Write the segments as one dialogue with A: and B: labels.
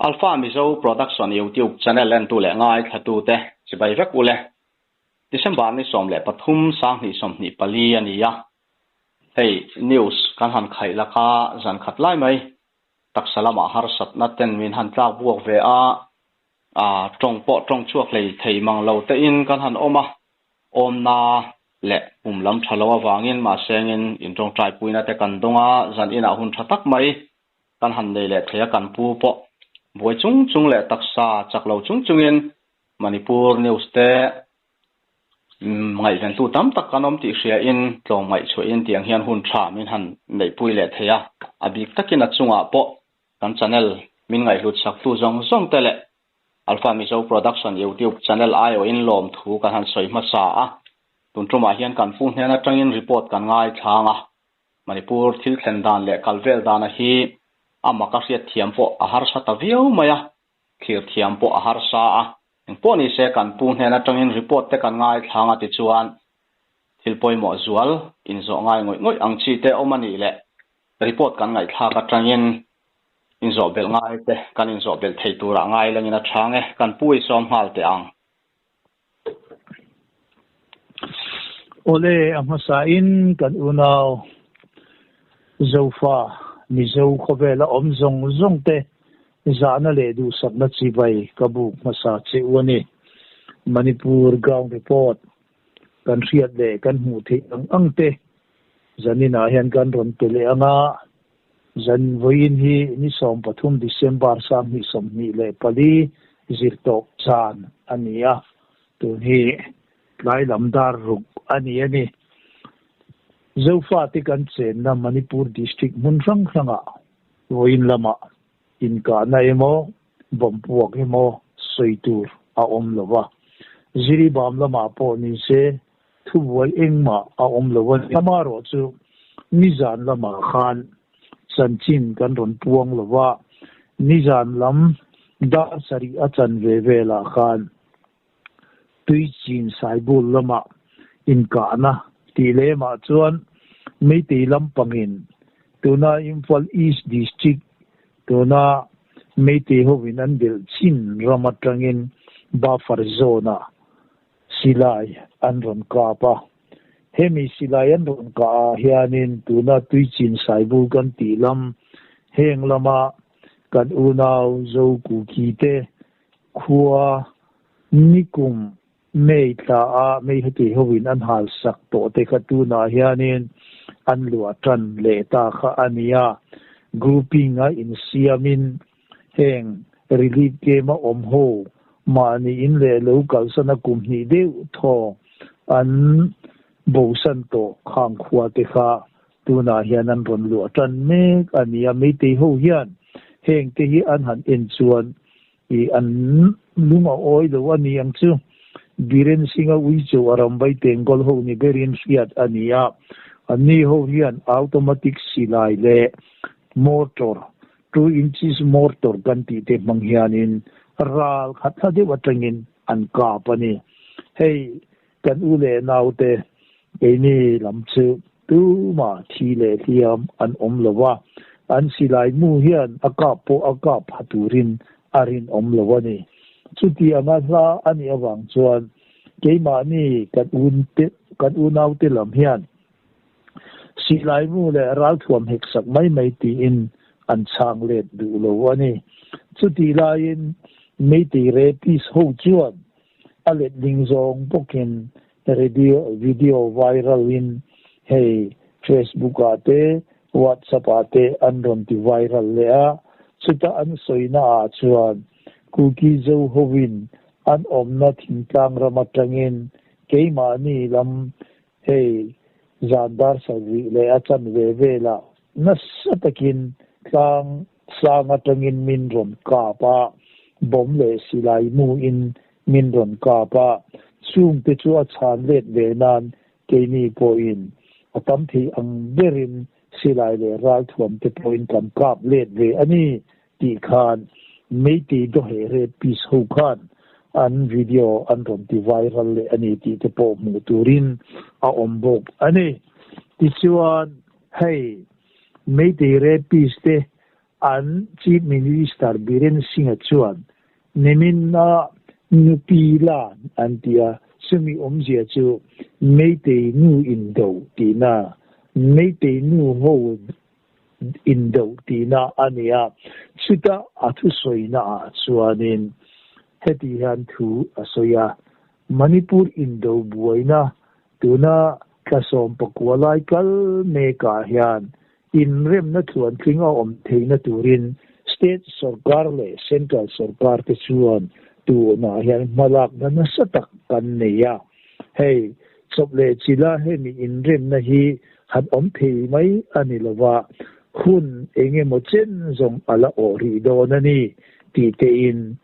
A: Alpha Mizo Production YouTube channel entu leh ngaithlatute chibai vek ule. December ni 13 2024 a ni a. Hei news kan han khaih laka zan khat lai mai taksa lamah harsatna ten min han tlak buak ve a, tawng pawh tawng chhuak hlei thei mang lo tein kan han awm a, awmna leh pum lam tha lo avangin mahsengin intawngtai puina te kan dawng a, zan inah hun tha tak mai kan han nei leh thei a, kan pu pawh buai chung chung leh taksa chak lo chung chungin Manipur news te ngaihventu tam tak kan awm tih hriain tlawm ngaihchhuahin tiang hian hun tha min han neihpui leh thei a, a bik takin a chungah pawh kan channel min ngaihhlut saktu zawng zawng te leh Alpha Mizo Production YouTube channel aiawhin lawmthu kan han sawi hmasa a, tun tumah hian kan pu hnen atangin report kan ngaithlang a, Manipur thil thlen dan leh kal vel dana hi a mak a hriat thiam pawh a harsa ta viau mai a, thlir thiam pawh a harsa a, engpawh ni se kan pu hnen atangin report te kan ngaithlang a tichuan thil pawimawh zual inzawh ngai ngawih ngawih ang chi te awm a nih leh report kan ngaihthlak atangin inzawh belh ngai te kan inzawh belh thei turah ngai langin a chhang e, kan pu i sawm nghal teh ang.
B: Awle, a hmasain kan unau Zofa, Mizo khawvela awm zawng zawng te zahna leh duhsakna chibai ka buk hmasa che u a ni. Manipur ground report kan hriat leh kan hmuh theih ang ang te zaninah hian kan rawn pe leh ang a, zan vawiin hi ni 13 December 2024 zirtawp chan a ni a, tun hi tlai lam dar ruk a ni a ni. Zofate kan chenna Manipur district hmun hrang hrangah vawiin lamah inkahna emaw bomb puak emaw sawi tur a awm lo va, Jiribam lamah pawh ni se thubuai engmah a awm lo a ni. Amaherawhchu nizan lamah khan chanchin kan rawn puang lo va, nizan lam dar sarih a chan ve velah khan Tuichin Saibul lamah inkahna tih lemah chuan Meitei lampangin tuna Imphal East District tuna Meitei hovin an belh chin ram atangin buffer zone-ah silai an rawn kap a. Hemi silai an rawn kah ah hianin tuna Tuichin Saibul kan tih lam heng lama kan unau Zokuki te Khua nikum May tla a May heti hovin an hal sak tawh te kha tunah hianin an luah tan leh ta kha a ni a. Grouping a insiamin heng relief camp a awm ho mahni in leh lo kalsan a kum hnih deuh thaw an bosan tawh khang khua te kha tunah hian an rawn luah tan mek a ni a. Meitei ho hian heng te hi an han en chuan I an lung a awi lo a ni ang chu. Biren Singh-a uicho a ram vai tengkawl ho ni berin hriat a ni a. Anni ho hian automatic silai leh mortar, 2 inches mortar kan tih te hmang hianin ral khat hla deuh atangin an kap a ni. Hei kan u leh naute keini lam chu tumah thi leh hliam an awm lo va, an silai mu hian a kap pawh a kap pha turin a rinawm lo a ni. Chuti anga hla a nih avang chuan keimahni kan unte kan unaute lam hian silai mu leh ralthuam hek sak mai mai tiin an chhang let duh lo a ni. Chutih laiin Meitei rapist ho chuan A letling zawng bawkin radio video viral in hei Facebook ah te WhatsApp ah te an rawn ti viral leh a, chuta an sawina ah chuan Kuki Zo hovin an awmna thingtlang ram atangin keimahni lam hei zan dar sarih leh a chanve velah nasa takin tlang Sang atangin min rawn kap a, bomb leh silai muin min rawn kap a, chungte chu a chhan let ve nan keini pawhin a tam thei ang berin silai leh ralthuamte pawhin kan kap let ve a ni tih khan Meitei dawheh rapist ho khan an video an rawn ti viral leh a ni tih te pawh hmuh turin a awm bawk a ni. Tichuan hei Meitei rapist te An Chief Minister Biren Singh-a chuan nimin-a nupi lan an ti a, chumi awmzia chu Meitei nu indo tihna, Meitei nu ho indo tihna a ni a. Chuta a thusawina ah chuanin heti hian thu a sawi a, Manipur indo buaina tuna thla 19 lai kal mekah hian inremna tluantling a awm theihna turin state sorkar leh central sorkar te chuan tunah hian hmalakna nasa tak kan nei a. Hei chawp leh chila hemi inremna hi han awm thei mai a ni lova, hun eng emaw chen zawng a la awh rih dawn a ni tih tein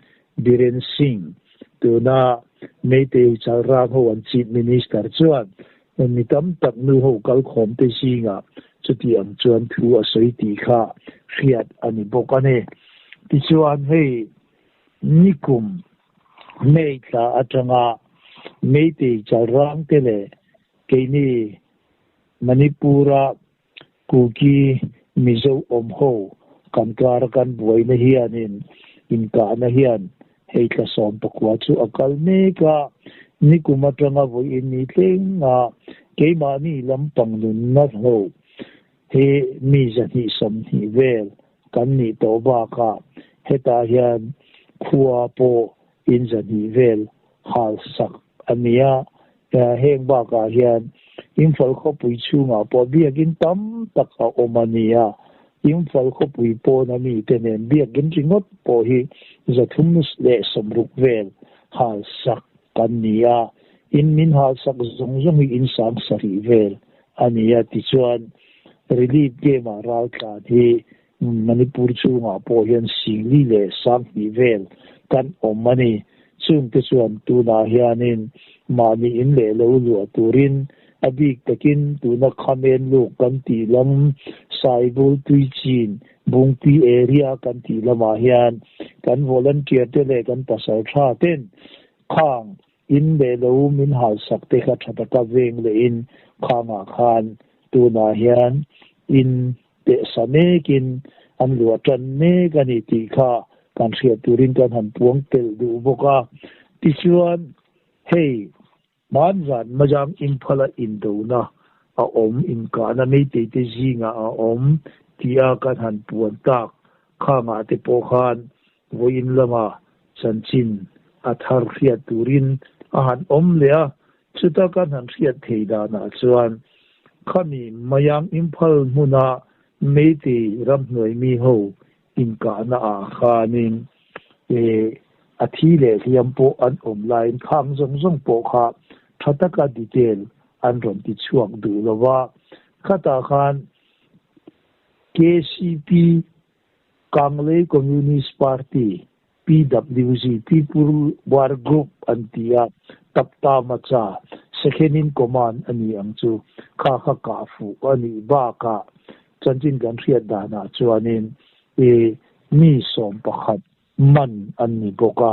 B: Biren Singh, tuna Meitei Chalrang ho an Chief Minister chuan Mi tam tak nu ho kalkhawm te zingah chuti ang chuan thu a sawi tih kha hriat a ni bawk a ni. Tichuan hei nikum May thla atanga Meitei chalrang te leh keini Manipur-a Kuki Mizo awm ho kan kar kan buaina hianin inkahna hian Hei thla 19 chu a kal mek a, nikum atanga vawiin ni tleng a keimahni lampang nunna ho hi mi 220 vel kan nih tawh bakah hetah hian khua pawh in 200 vel hal sak a ni a, heng bakah hian Imphal khawpui chhungah pawh biakin tam tak a awm a ni a, Imphal khawpui pawna mite nen biakin ringawt pawh hi 360 vel hal sak kan ni a, in min hal sak zawng zawng hi in 7000 vel a ni a, tichuan relief game-ah raltlan hi Manipur chhungah pawh hian 4000 leh 2000 vel kan awm a ni. Chungte chuan tunah hianin mahni in leh lo luah turin a bik takin tuna Khamen luk kan tih lam Saibul Tuichin Bungpi area kan tih lamah hian kan volunteer te leh kan pasal tha ten khang in leh lo min halsak te kha tha taka veng lehin khangah khan tunah hian in teh sa mekin an luah tan mek a ni tih kha kan hriat turin kan han puang telh duh bawk a. Tichuan, hei hmanzan Majang Imphala indona a awm, inkahna Meitei te zingah a awm tia kan han puan tak khangah te pawh khan vawiin lama chanchin a thar hriat turin a han awm leh a. Chuta kan han hriat thei danah chuan khami Mayang Imphal hmuna Meitei ramhnuai mi ho inkahna ah khanin a thi leh hliam pawh an awm laiin khang zawng zawng pawh kha tha taka detail an rawn ti chhuak duh lo va. Khatah khan KCP, Kanglei Communist Party, PWG, People War Group an ti a, Tapta Macha, Second in Command a ni ang chu, kha kha kah fuh a nih bakah chanchin kan hriat danah chuanin i mi 11 man an ni bawk a.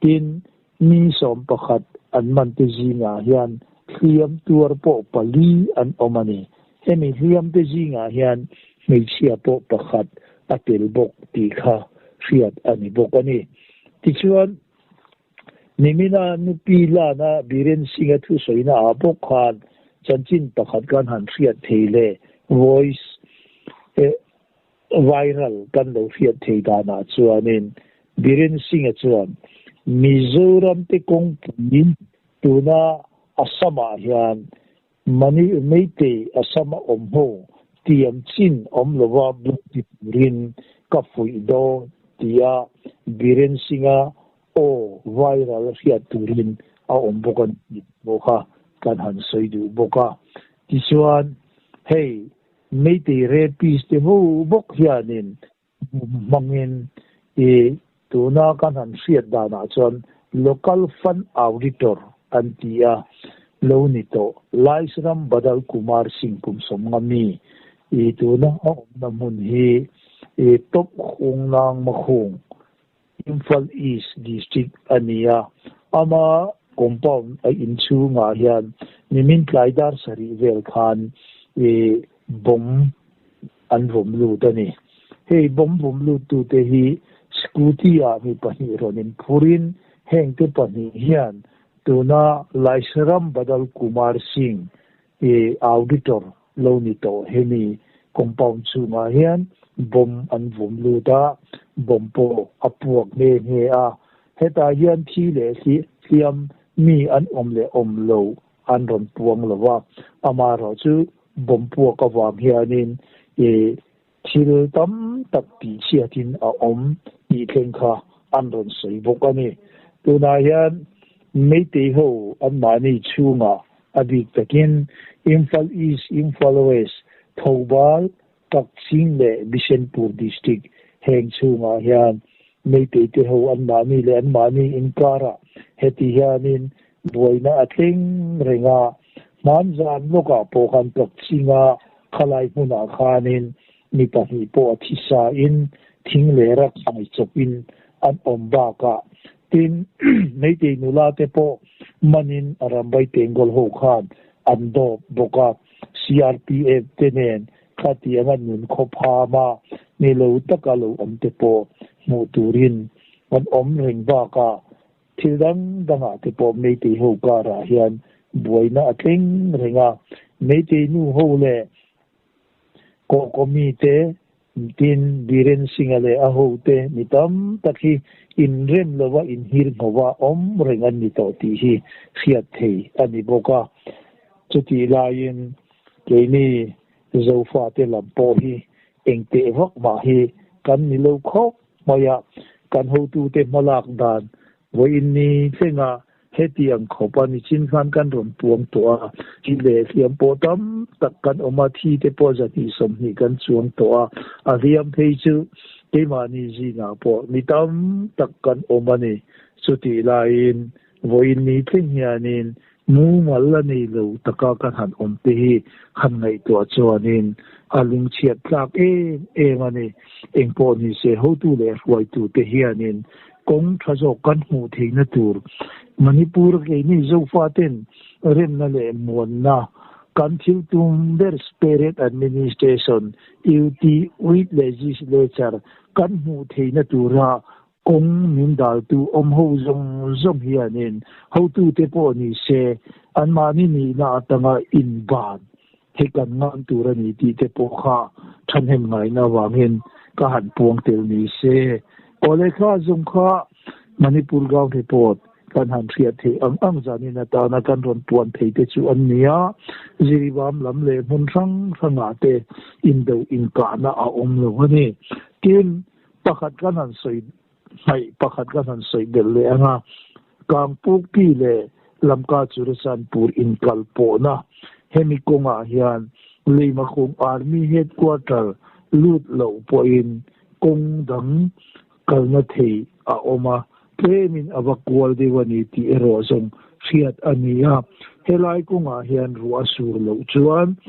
B: Tin, mi 11 an man te zingah hian hliam tuar pawh pali an awm a ni. Hemi hliam te zingah hian hmeichhia pawh pakhat a tel bawk tih kha hriat a ni bawk a ni. Tichuan, nimina nupi lana Biren Singh-a thusawina ah bawk khan chanchin pakhat kan han hriat thei leh voice viral kan lo hriat thei danah chuanin Biren Singh-a chuan Mizoram te kawngpui tuna Assam-ah hian Mani Meitei Assam a awm ho tiam chin awm lova block ti turin ka fuih dawn tia Biren Singh-a aw viral hriat turin a awm bawk a ni tih pawh kha kan han sawi duh bawk a. Tichuan hei Meitei rapist te ho bawk hianin hmangin i tuna kan han hriat danah chuan Local Fund Auditor an ti a, lo ni tawh Laisram Badal Kumar Singh kum 50 mi i tuna a awmna hmun hi i Top Khungnang Makhung, Imphal East District a ni a, ama compound a inchhungah hian nimin tlai dar 7 vel khan i bomb an vawm lut a ni. Hei bomb vawm luttute hi scooty ah mi pahnih rawn inphurin hengte pahnih hian tuna Laishram Badal Kumar Singh i auditor lo ni tawh hemi compound chhungah hian bomb an vawm lut a, bomb pawh a puak nghe nghe a. Hetah hian thi leh hliam mi an awm leh awm lo an rawn puang lo va, amaherawhchu bomb puak avang hianin i thil tam tak tihchhiatin a awm tih thleng kha an rawn sawi bawk a ni. Tunah hian Meitei ho anmahni chhungah a bik takin Imphal East, Imphal West, Thoubal, Kakching leh Bishenpur District heng chhungah hian Meitei te ho anmahni leh anmahni inkarah heti hianin buaina a thleng reng a, hmanzan lawkah pawh khan Kakchinga Khalai hmunah khanin mi pahnih pawh a thi sain thing leh rak hmai chawpin an awm bakah tin Meitei nula te pawh manin a rambai Tenggol ho khan an dawp bawk a, CRPF te nen khatianga nun khawp hama ni lo taka lo awm te pawh hmuh turin an awm reng bakah Thil dang dangah te pawh Meitei ho karah hian buaina a thleng reng a, Meitei nu ho leh Kawhkawmi te, tin Biren Singh-a leh a hote mi tam tak hi inrem lova inhir nghova awm reng an ni tawh tih hi hriat thei a ni bawk a. Chutih laiin keini Zofate lam pawh hi engteh vak mah hi kan ni lo khawp mai a, kan hotute hmalak dan vawiin ni thlenga hetiang khawp a nichin khan kan rawn puang tawh a, thi leh hliam pawh tam tak kan awm a, thi te pawh zahnih sawmhnih kan chuang tawh a, a hliam phei chu keimahni zingah pawh mi tam tak kan awm a ni. Chutih laiin vawiin ni thleng hianin Mumal a nei lo taka kan han awm te hi han ngaihtuah chuanin a lungchhiat tlak em em a ni. Engpawh ni se hotu leh hruaitu te hianin kawng tha zawk kan hmuh theihna tur Manipur keini Zofaten remna leh muanna kan thil tum ber Separate Administration, UT, with Legislature kan hmuh theihna tura Kawng min daltu awm ho zawng zawng hianin hotute pawh ni se, anmahni nihna atanga inban hi kan ngan tur a ni tih te pawh kha thahnem ngaihna avangin ka han puang tel ni se. Awle kha zawng kha Manipur Ground Report kan han hriat theih ang ang zanin atana kan rawn puan thei te chu an ni a, Jiribam lam leh hmun hrang hrangah te indo inkahna a awm lo a ni. Tin, Pakhat kan han sawi hnaih pakhat kan han sawi belh leh ang a, Kangpukpi leh Lamka Churachandpur inkal pawhna hemi kawngah hian Leimakhum Army Headquarter lut loh pawhin kawng dang kalna thei a awm a, tlemin a va kual deuh a ni tih erawh zawng hriat a ni a. Helai kawngah hian ruah a sur loh chuan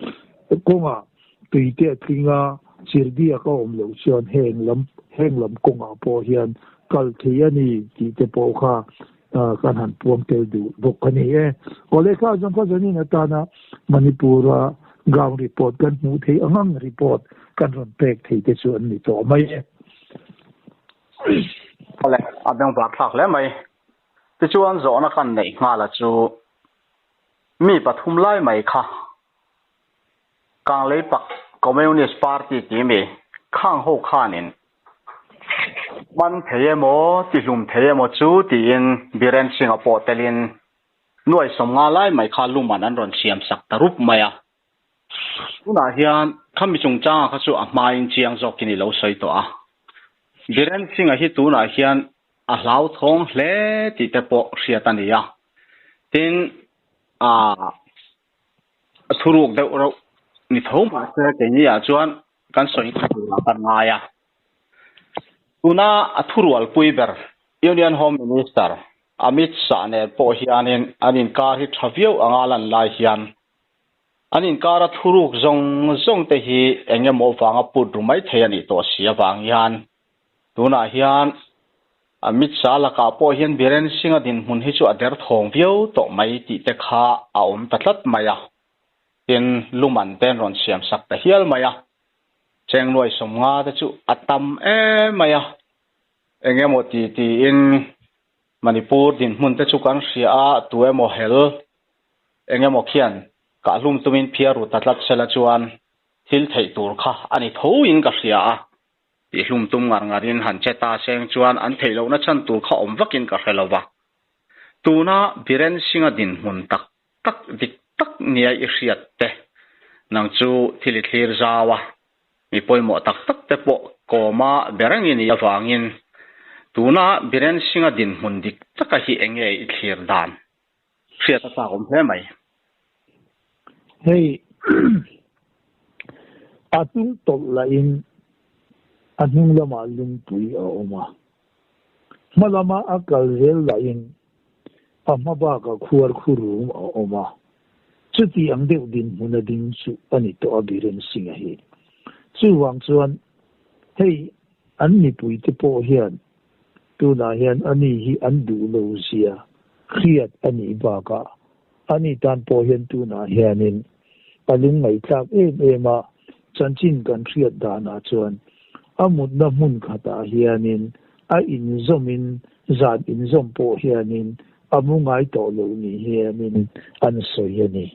B: kawngah Tui te a tling a, chirdiak a awm loh chuan heng lam heng lam kawngah pawh hian kal thei a ni tih te pawh kha kan han puang tel duh bawk a ni e. Aw lehkha zawng kha zanin atana Manipur-a ground report kan hmuh theih ang ang report kan rawn pek thei te chu an ni tawh mai e.
A: Awle, a bengvar thlak hle mai. Tichuan zawhna kan neih nghal a chu mi pathum lai mai kha Kanglei pak Communist Party tih mi khang ho khanin man thei emaw tihlum thei emaw chu tiin Biren Singh-a pawh telin nuai sawmnga lai mai kha luman an rawn siam sak ta rup mai a. Tunah hian khami chungchanga kha chu a hmain chiang zawkin i lo sawi tawh a. Biren Singh-a hi tunah hian a hlauthawng hle tih te pawh hriat a ni a. Tin, aa. A thuruk deuh reuh ni tho mahse keini ah chuan kan sawi ngam tur ah kan ngai a. Tuna a thurualpui ber Union Home Minister Amit Shah nen pawh hianin an inkar hi tha viau anga lan lai hian an inkara thuruk zawng zawng te hi eng emaw vanga put ru mai thei a nih tawh si avang hian tunah hian Amit Shah lakah pawh hian Biren Singh-a dinhmun hi chu a derthawng viau tawh mai tih te kha a awm ta tlat mai a, tin Luman te an rawn siam sak ta hial mai a. Cheng nuai 50 te chu a tam em mai a, eng emaw ti tiin Manipur dinhmun te chu kan hria a, tu emaw hel eng emaw khian kahhlum tumin phiar ru ta tlat sela chuan thil theih tur kha a ni tho in ka hria a, tihhlum tum ngar ngar in han che ta seng chuan an theih lohna chhan tur kha awm vakin ka hre lo va. Tuna Biren Singh-a dinhmun tak tak dik tak nia i hriat te, nang chu thil i thlir zau a, mi pawimawh tak tak te pawh kawma be reng i nih avangin tuna Biren Singh-a dinhmun dik taka hi eng nge i thlir dan hriat a chak awm hle mai.
B: Hei a hnung tawlh lahin a hnung lamah lungpui a awm a, hma lama a kal zel lahin A hma bakah khuar khu rum a awm a, chuti ang deuh dinhmun a ding chu a ni tawh a Biren Singh-a hi. Chuvang chuan hei an mipuite pawh hian tunah hian ani hi an duh lo zia hriat a nih bakah ani tan pawh hian tunah hianin a lungngaihthlak em em a, chanchin kan hriat danah chuan a mutna hmun khatah hianin a inzawmin zan inzawm pawh hianin a mu ngai tawh lo ni hianin an sawi a ni.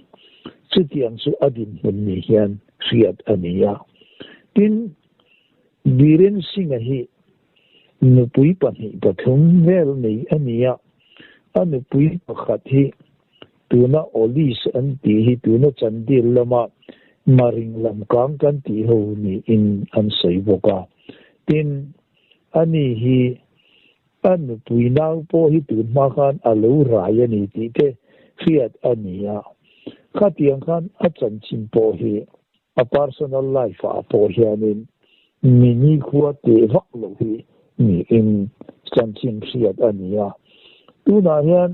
B: Chutiang chu a dinhmun ni hian hriat a ni a. Tin, Biren Singh-a hi nupui pahnih pathum vel nei a ni a, a nupui pakhat hi tuna Olis an tih hi tuna Chandil lama Maring lam kang kan tih ho niin an sawi bawk a. Tin, Ani hi a nupui nau pawh hi tun hma khan a lo rai a ni tih te hriat a ni a. Khatiang khan a chanchin pawh hi a personal life ah pawh hianin mini khua teh vak loh hi niin chanchin hriat a ni a. Tunah hian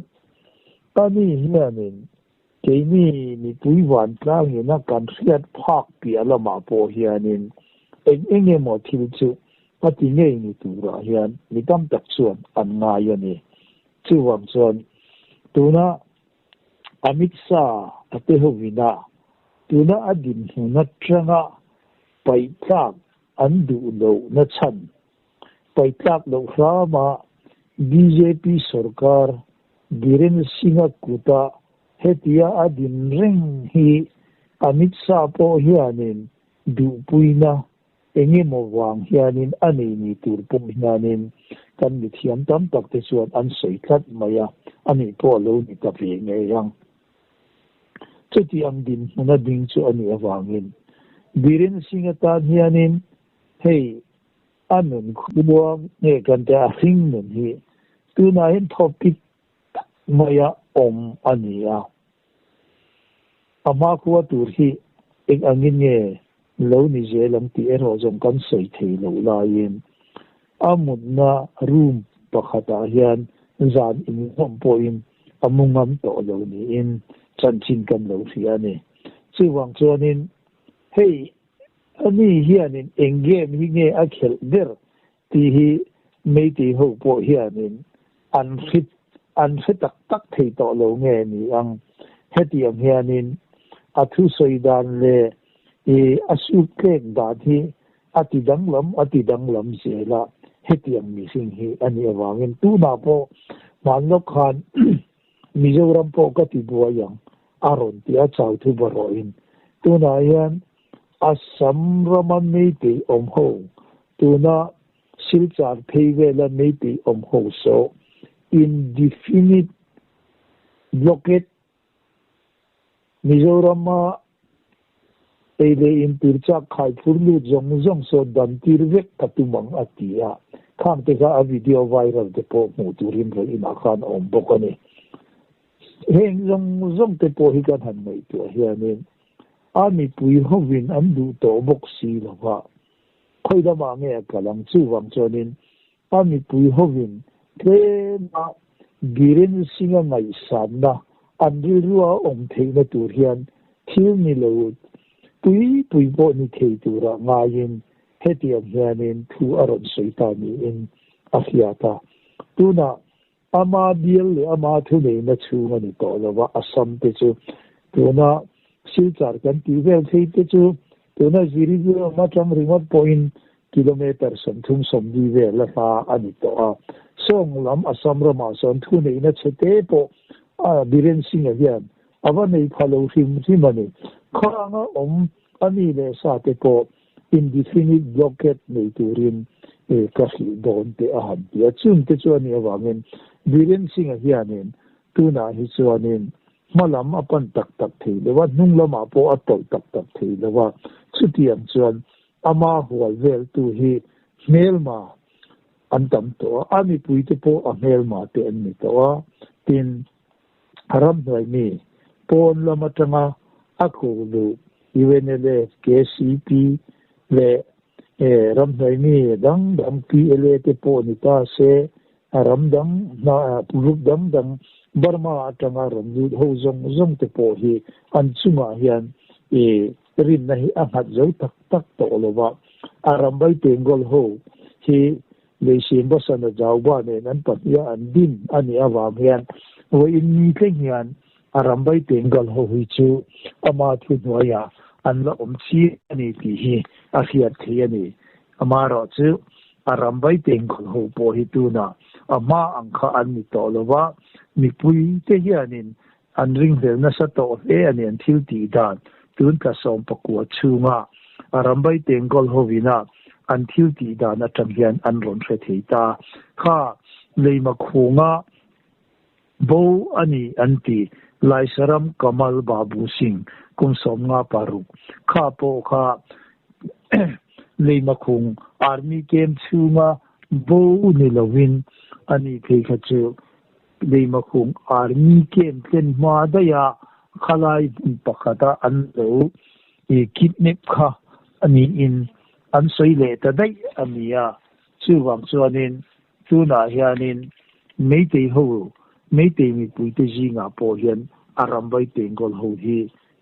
B: ani hianin Keini mipui vantlangin a kan hriat phak piah lamah pawh hianin eng eng emaw thil chu a ti ngei ni turah hian mi tam tak chuan an ngai a ni. Chuvang chuan tuna Amit Shah a te hovin a tuna a dinhmun atanga paihtlak an duh lohna chhan paihtlak loh hrama bjp sorkar Biren Singh-a kuta hetia a din reng hi Amit Shah pawh hianin duhpuina eng emaw vang hianin a nei ni tur pawh hianin kan mithiam tam tak te chuan an sawi tlat mai a, ani pawh a lo ni ta ve ngei ang. Chuti ang dinhmuna ding chu a nih avangin Biren Singh-a tan hianin hei A nun khua nge kan te a hring nun hi tunah hian thawpik tak maia awm a ni a. A hmakhua tur hi eng angin nge lo ni zel ang tih erawh zawng kan sawi thei loh laiin a mutna room pakhatah hian zan inzawm pawhin a mu ngam tawh lo niin chanchin kan lo hria a ni. Chuvang chuanin hei Ani hianin eng game hi nge a khelh ber tih hi Meitei ho pawh hianin an hre an hre tak tak thei tawh lo nge ni ang. Hetiang hianin a thusawi dan leh i a sup tlek dan hi a ti danglam a ti danglam zel a, hetiang mihring hi a nih avangin tunah pawh hmanlawk khan Mizoram pawh ka ti buai ang a rawn ti a chau thu barawhin tunah hian Assam rama meitei awm ho, tuna Silchar phei vela meitei awm ho saw indefinite blockade Mizorama ei leh in tur chak khai phur lut zawng zawng saw dan tir vek ka tum ang a ti a, khang te kha a video viral te pawh hmuh turin rawn inah khan a awm bawk a ni. Heng zawng zawng te pawh hi kan han ngaihtuah hianin a mipui hovin an duh tawh bawk si lo va, khawi lamah nge a kal ang? Chuvang chuanin a mipui hovin tlema Biren Singh-a ngaihsanna an rilrua a awm theihna tur hian thil ni lo pui pui pawh ni thei tura ngaiin hetiang hianin thu a rawn sawi ta niin a hriat a. Tunah Ama bial leh ama thuneihna chhung a ni tawh lo va, Assam te chu tuna Silchar kan tih vel phei te chu Tuna Jiribam atang ringawt pawhin kilometre 30, 40 vel a hla a ni tawh a. Sawng lam Assam ramah sawn thuneihna chhe te pawh Biren Singh-a hian a va nei pha lo hrim hrim a ni. Khanga awm a mi leh sa te pawh indefinite blockade nei turin ka hrih dawn te a han ti a. Chung te chu a nih avangin Biren Singh-a hianin tunah hi chuanin hma lam a pan tak tak thei lo a, hnung lamah pawh a tawlh tak tak thei lo a. Chutiang chuan ama hual veltu hi hmelma an tam tawh a, a mipuite pawh a hmelma te an ni tawh a. Tin, ramhnuai mi pawn lam atanga a ko luh UNLF, KCP leh ramhnuai mi dang dang PLA te pawh ni ta se, ram dang group dang dang Burma atanga rawn lut ho zawng zawng te pawh hi an chungah hian rinna hi a nghat zo tak tak tawh lo va. A rambai Bengal ho hi Leisiam Basana Jauba nen an pahniha an din a nih avang hian vawiin ni thleng hian a rambai Bengal ho hi chu ama thuhnuaiah an la awm chiang a ni tih hi a hriat theih a ni. Amaherawhchu a rambai Bengal ho pawh hi tunah a hma ang kha an ni tawh lo va, mipuite hianin an ringhlel nasa tawh hle a ni an thil tih dan tun tla 19 chhunga a rambai Bengal hovina an thil tih dan atang hian an rawn hre thei ta. Kha leima khunga bo a ni an ti Laisaram Kamal Babu Singh kum 56 kha pawh kha leima khung army camp chhunga bo ni lovin a ni phei kha chu leima khung army camp thlen hma daih a khalai hmun pakhata an lo kidnap kha a niin an sawi leh ta daih a ni a. Chuvang chuanin tunah hianin Meitei ho, Meitei mipuite zingah pawh hian a rambai Bengal ho hi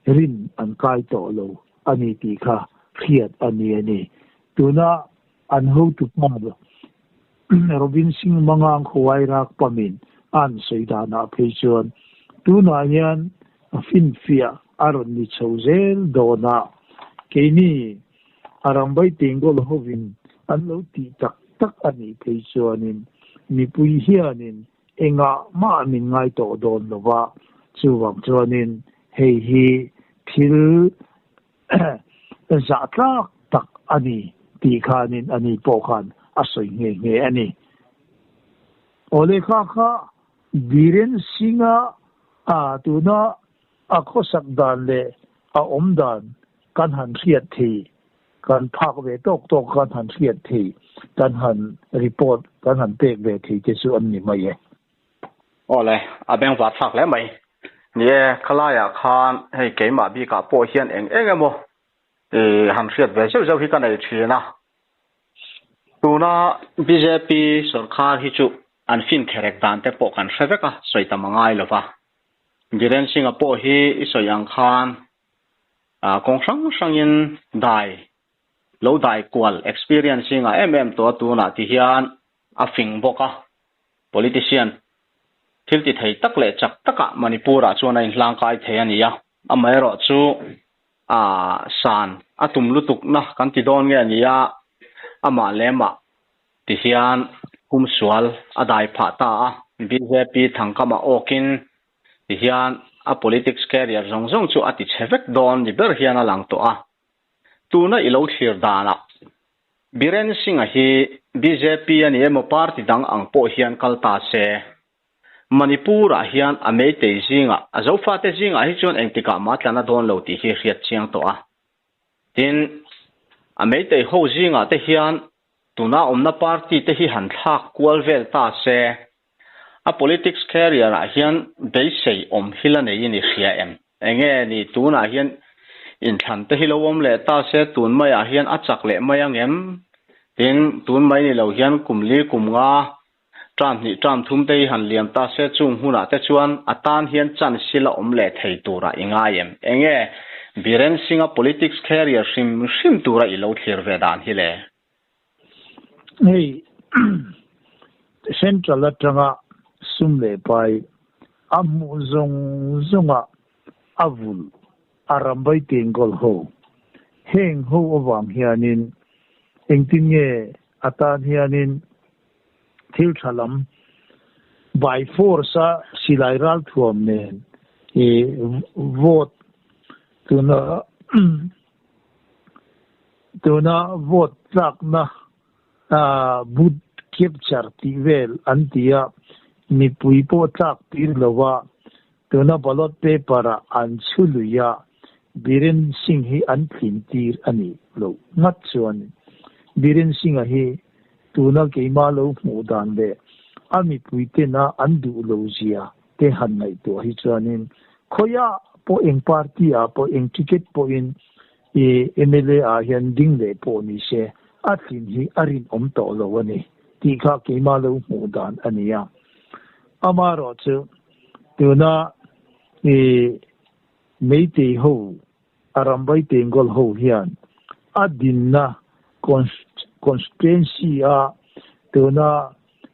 B: rin an kai tawh lo a ni tih kha hriat a ni a ni. Tuna an hotu pa Robin Singh Mangang Khuai rak pamin an sawi danah phei chuan tunah hian finfiah a rawn ni chho zel dawn a, keini a rambai Bengal hovin an lo tih tak tak a nih phei chuanin mipui hianin engah mah min ngai tawh dawn lo va, chuvang chuanin hei hi thil zah tlak tak a ni tih khanin ani pawh khan a sawi nghe nghe a ni. Aw lehkha kha Biren Singh-a tuna a khawsak dan leh a awm dan kan han hriat thei, kan phak ve tawk tawk kan han hriat thei, kan han report kan han pek ve thei te chu an ni mai e.
A: Aw le, a bengvar thlak hle mai. Ni e, khalaiah khan hei keimah bikah pawh hian eng eng emaw han hriat ve zeuh zeuh hi ka nei thin a. Tuna bjp sorkar hi chu an fin kherek dan te pawh kan hre vek a, sawi tam a ngai lo va. Biren Singh-a pawh hi i sawi ang khan kawng hrang hrangin dai lo dai kual experience hi ngah em em tawh a tunah ti hian a fing bawk a. Politician thil ti thei tak leh chak takah Manipur-ah chuan a inhlangkai thei a ni a, amaherawh chu a san a tum lutukna kan ti dawn nge a ni a, amah leh amah ti hian humsual a dai phah ta a, bjp thangkamah awkin ti hian a politics career zawng zawng chu a ti chhe vek dawn ni ber hian a lang tawh a, tuna i lo thlir danah Biren Singh-a hi bjp a ni emaw party dang ang pawh hian kal ta se, Manipur-ah hian a Meitei zingah, a Zofate zingah hi chuan engtikah mah tlan a dawn lo tih hi hriat chiang tawh a. Tin, a Meitei ho zingah te hian tuna awmna party te hi han thlak kual vel ta se, a politics career-ah hian beisei awm hi la neiin i hria em? Enge ni tunah hian inthlan te hi lo awm leh ta se tun maiah hian a chak leh mai ang em? Tin, tun mai ni lo hian kum li kum nga ṭam hnih ṭam thum te hi han liam ta se chung hunah te chuan a tan hian chance hi la awm leh thei turah i ngai em? Enge Biren Singh-a politics career hrim hrim tura i lo thlir ve dan hi le?
B: Hei Central atanga sum leh pai a hmuh zawng zawnga a vulh a rambai Bengal ho. Heng ho avang hianin engtin nge a tan hianin thil tha lam by force a silai ralthuam nen i vote tuna tuna vote tlakna booth capture tih vel an ti a, mipui pawh tlak tir lo a, tuna ballot paper ah an chhu lui a, Biren Singh hi an tlin tir a nih loh ngat chuan Biren Singh-a hi tuna keimah lo hmuh dan leh a mipui tena an duh lo zia te han ngaihtuah hi chuanin khawiah pawh eng party ah pawh eng ticket pawhin I mla ah hian ding leh pawh ni se a tlin hi a rinawm tawh lo a ni tih kha keimah lo hmuh dan a ni a. Amaherawhchu tuna i Meitei ho Arambai Tengol ho hian a dinna constituency a tuna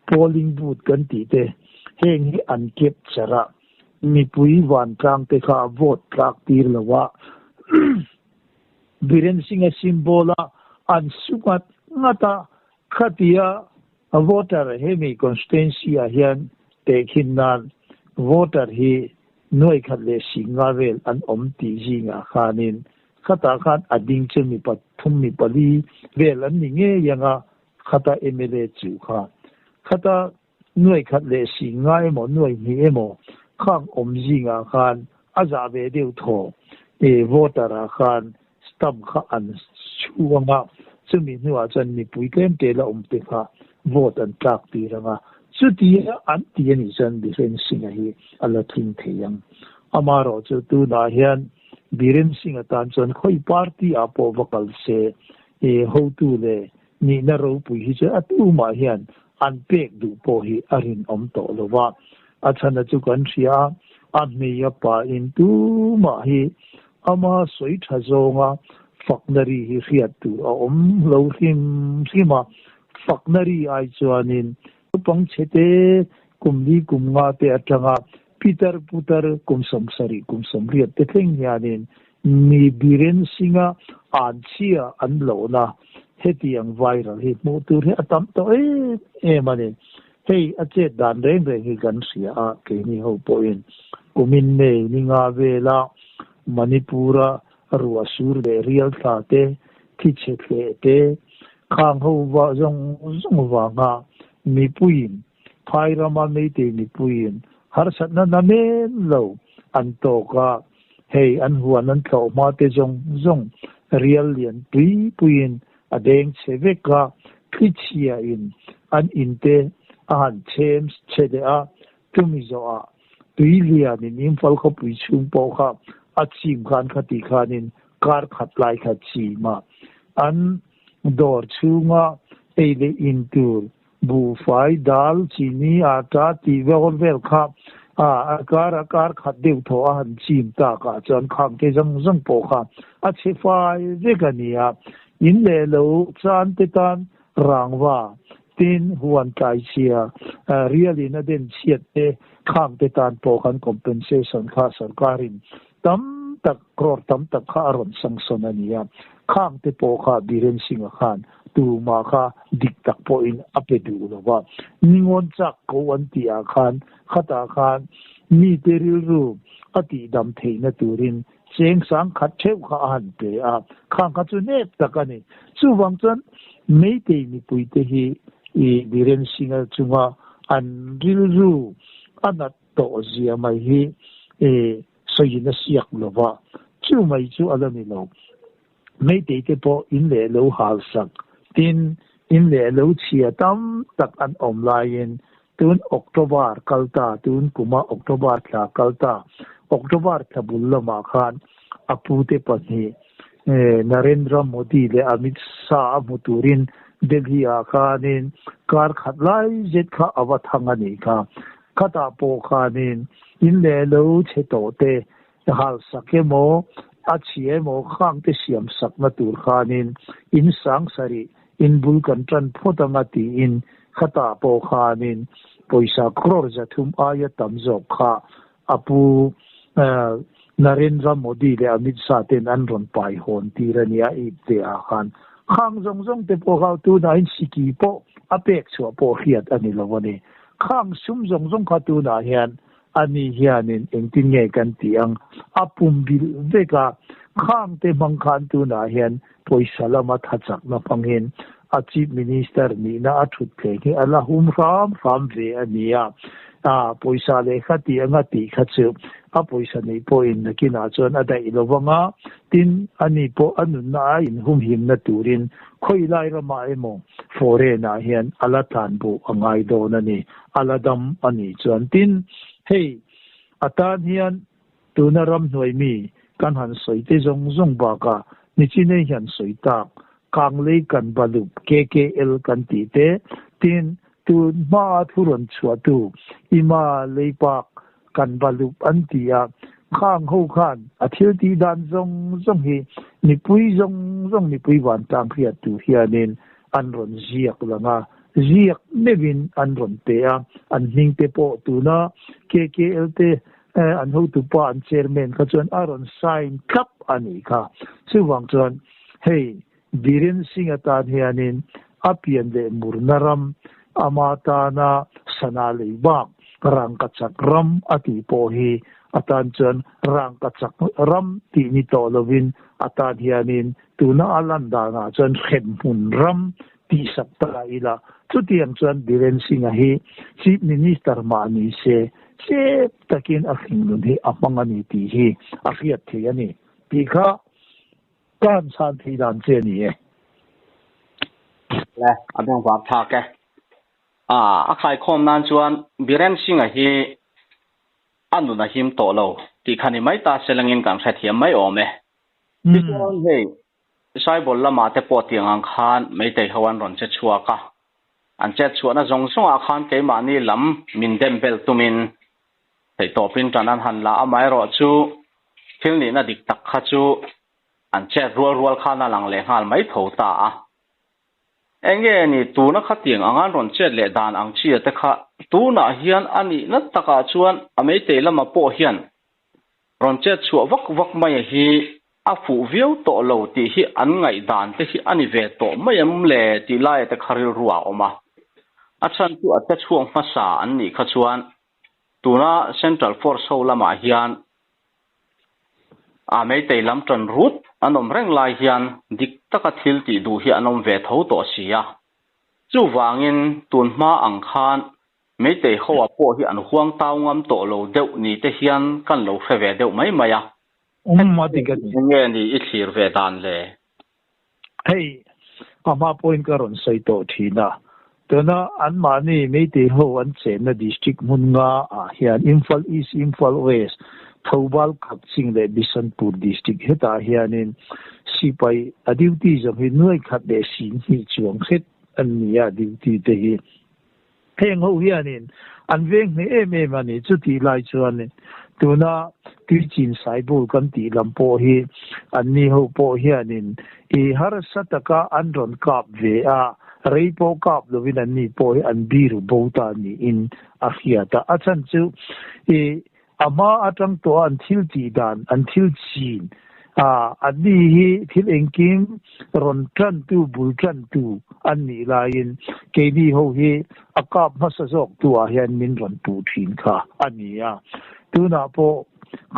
B: polling booth kan tih te heng hi an kep char a, mipui vantlang te kha vote tlak tir lo a, Biren Singh-a symbol a an su ngat ngat a, khatia voter hemi constituency ah hian tehkhin nan voter hi nuai khat leh singa vel an awm tih zingah khanin khatah khan a ding chu mi pathum mi pali vel an ni ngei ang a, khata mla chu kha khata nuai khat leh singa emaw nuai hnih emaw khang awm zingah khan a zah ve deuh thaw e voter ah khan stamp kha an chhu ang a, chumi hnuah chuan mipui tlem te la awm te kha vote an tlak tir ang a, chutia an ti a nih chuan Biren Singh-a hi a la tling thei ang. Amaherawhchu tunah hian Biren Singh-a tan chuan khawi party ah pawh va kal se e hotu leh nihna ropui hi chu a tumah hian an pek duh pawh hi a rinawm tawh lo va. A chhana chu kan hria a, a hmei a pa in tumah hi ama sawi tha zawnga fakna ri hi hriat tur a awm lo hrim hrim a. Fakna ri ai chuanin naupang chhete kum li kum nga te atanga pitar putar kum 70 kum 80 te thleng hianin mi Biren Singh-a anchhia an lohna hetiang viral hi hmuh tur hi a tam tawh em em a ni. Hei a chet dan reng reng hi kan hria a, keini ho pawhin kumin May ni nga vela Manipur-a ruah sur leh rial thla te, thi chhe thleh te, khang ho va zawng zawng vanga mipuiin Phai rama Meitei mipuiin harsatna na men lo an tawk a, hei an huan an thlawh hma te zawng zawng rial lian pui puiin a deng chhe vek a, thli chhiain an in te a han chhem chhe leh a, chumi zawhah tui lianin Imphal khawpui chhung pawh kha a chim khan khati khanin kar khat lai kha chim a, an dawr chhunga ei leh in tur Buhfai, dal, chini, ata tih vel vel kha a kar a kar khat deuh thaw a han chim tak ah chuan khang te zawng zawng pawh kha a chhe fai vek a ni a. In leh lo chan te tan rangva tin huan tlai chhia rial in a den chhiat te khang te tan pawh khan compensation kha sarkar in tam tak crore tam tak kha a rawn sanction a ni a. Khang te pawh kha Biren Singh-a khan Tumah kha dik tak pawhin a pe duh lo va. Ningawn chak ko an tih ah khan khatah khan mite rilru a tihdam theihna turin cheng sang khat theuh kha a han pe a, khang kha chu nep tak a ni. Chuvang chuan Meitei mipuite hi i Biren Singh-a chunga an rilru a nat tawh zia mai hi i sawiin a siak lo va, chu mai chu a la ni lo. Meitei te pawh in leh lo hal sak, tin, in leh lo chhia tam tak an awm laiin tun October kal ta, tun kuma October thla kal ta, October thla bul lamah khan a pute pahnih Narendra Modi leh Amit Shah a hmu turin Delhi ah khanin kar khat lai zet kha a va thang a nih kha. Khatah pawh khanin in leh lo chhe tawh te Hal sak emaw, a chhia emaw khangte siam sakna tur khanin in sang sarih in bul kan tan phawt anga tiin khatah pawh khanin pawisa crore 300 aia tam zawk kha a pu Narendra Modi leh Amit Shah ten an rawn pai hawn tir a nia ip te ah khan. Khang zawng zawng te pawh kha tunah in siki pawh a pek chhuah pawh hriat a ni lo a ni. Khang sum zawng zawng kha tunah hian ani hianin engtin nge kan tih ang a pum bilh vek a, khang te hmang khan tunah hian pawisa lama tha chakna hmangin a Chief Minister nihna a thut thleng hi a la hum hram hram ve a ni a, a pawisa lehkha tih anga tih kha chu a pawisa neih pawhin nakinah chuan a daih lo vang a, tin ani pawh a nunna a inhumhimna turin khawi lai ramah emaw foreign ah hian a la tlan buh a ngai dawn a ni. A la dam a nih chuan tin, hei a tan hian tuna ramhnuai mi kan han sawi te zawng zawng bakah nichinei hian sawi tak Kanglei kan Balup, KKL, kan tih te, tin tun hmaa thu rawn chhuahtu Ima Leipak kan Balup an ti a, khang ho khan a thil tih dan zawng zawng hi mipui zawng zawng mipui vantlang hriat tur hianin an rawn ziak lang a, ziak meuhin an rawn pe a, an hming te pawh tuna KKL te an hotupa an chairman kha chuan a rawn sign thlap a nih kha. Chuvang chuan hei Biren Singh atan hianin a pian leh murna ram ama tana sana lei bak rangkachak ram a tih pawh hi atan chuan rangkachak ram tih ni tawh lovin atan hianin Tuna a lan danah chuan hremhmun ram tihsak ta ila, chutiang chuan Biren Singh-a hi Chief Minister mah ni se, chep takin a hringnun hi a hmang a ni tih hi a hriat theih a ni tih kha ka han chhan theih dan che a ni e.
A: Le, a bengvar thlak e. A khaikhawm nan chuan Biren Singh-a hi a nun a him tawh lo tih kha ni mai ta se langin kan hrethiam mai awm e. Tichuan hei Saibol lamah te pawh tiang ang khan Meitei ho an rawn che chhuak a, an chet chhuahna zawng zawngah khan keimahni lam min dem bel tumin theihtawpin tan an han la a, amaherawhchu thil nihna dik tak kha chu an chet rual rual khan a lang leh nghal mai tho ta a. Enge ni tuna khatiang anga an rawn chet leh dan ang chi te kha tunah hian a nihna takah chuan a Meitei lamah pawh hian Rawn chet chhuah vak vak mai a hi a fuh viau tawh lo tih hi an ngaihdan te hi a ni ve tawh mai em le tih laia te kha rilru ah a awm a. A chhan chu a che chhuak hmasa an nih kha chuan tuna Central Force ho lamah hian a Meitei lam tan rut an awm reng lai hian dik taka thil tih duh hi an awm ve tho tawh si a. Chuvangin tun hma ang khan Meitei ho ah pawh hi an huang tau ngam tawh lo deuh ni te hian kan lo hre ve deuh mai mai a.
B: Umm a dik a ni.
A: Enge ni i thlir ve dan le?
B: Hei a hma pawhin ka rawn sawi tawh thin a, tuna anmahni Meitei ho an chenna district hmun nga ah hian Imphal East, Imphal West, Thoubal, Kakching leh Bishanpur district hetah hianin sipai a duty zawng hi nuai khat leh 20 chuang hret an ni a duty te hi. Heng ho hianin an veng hneh em em a ni. Chutih lai chuanin tuna tuichin saibul kan tih lam pawh hi anni ho pawh hianin i harsa taka an rawn kap ve a, rei pawh kap lovin anni pawh hi an biru bo ta niin a hriat a. A chhan chu i A hma atang tawh a an thil tih dan, an thil chin a, anni hi thil engkim rawn tantu, bul tantu an nih laiin keini ho hi a kap hmasa zawk tu ah hian min rawn puh thin kha a ni a. Tunah pawh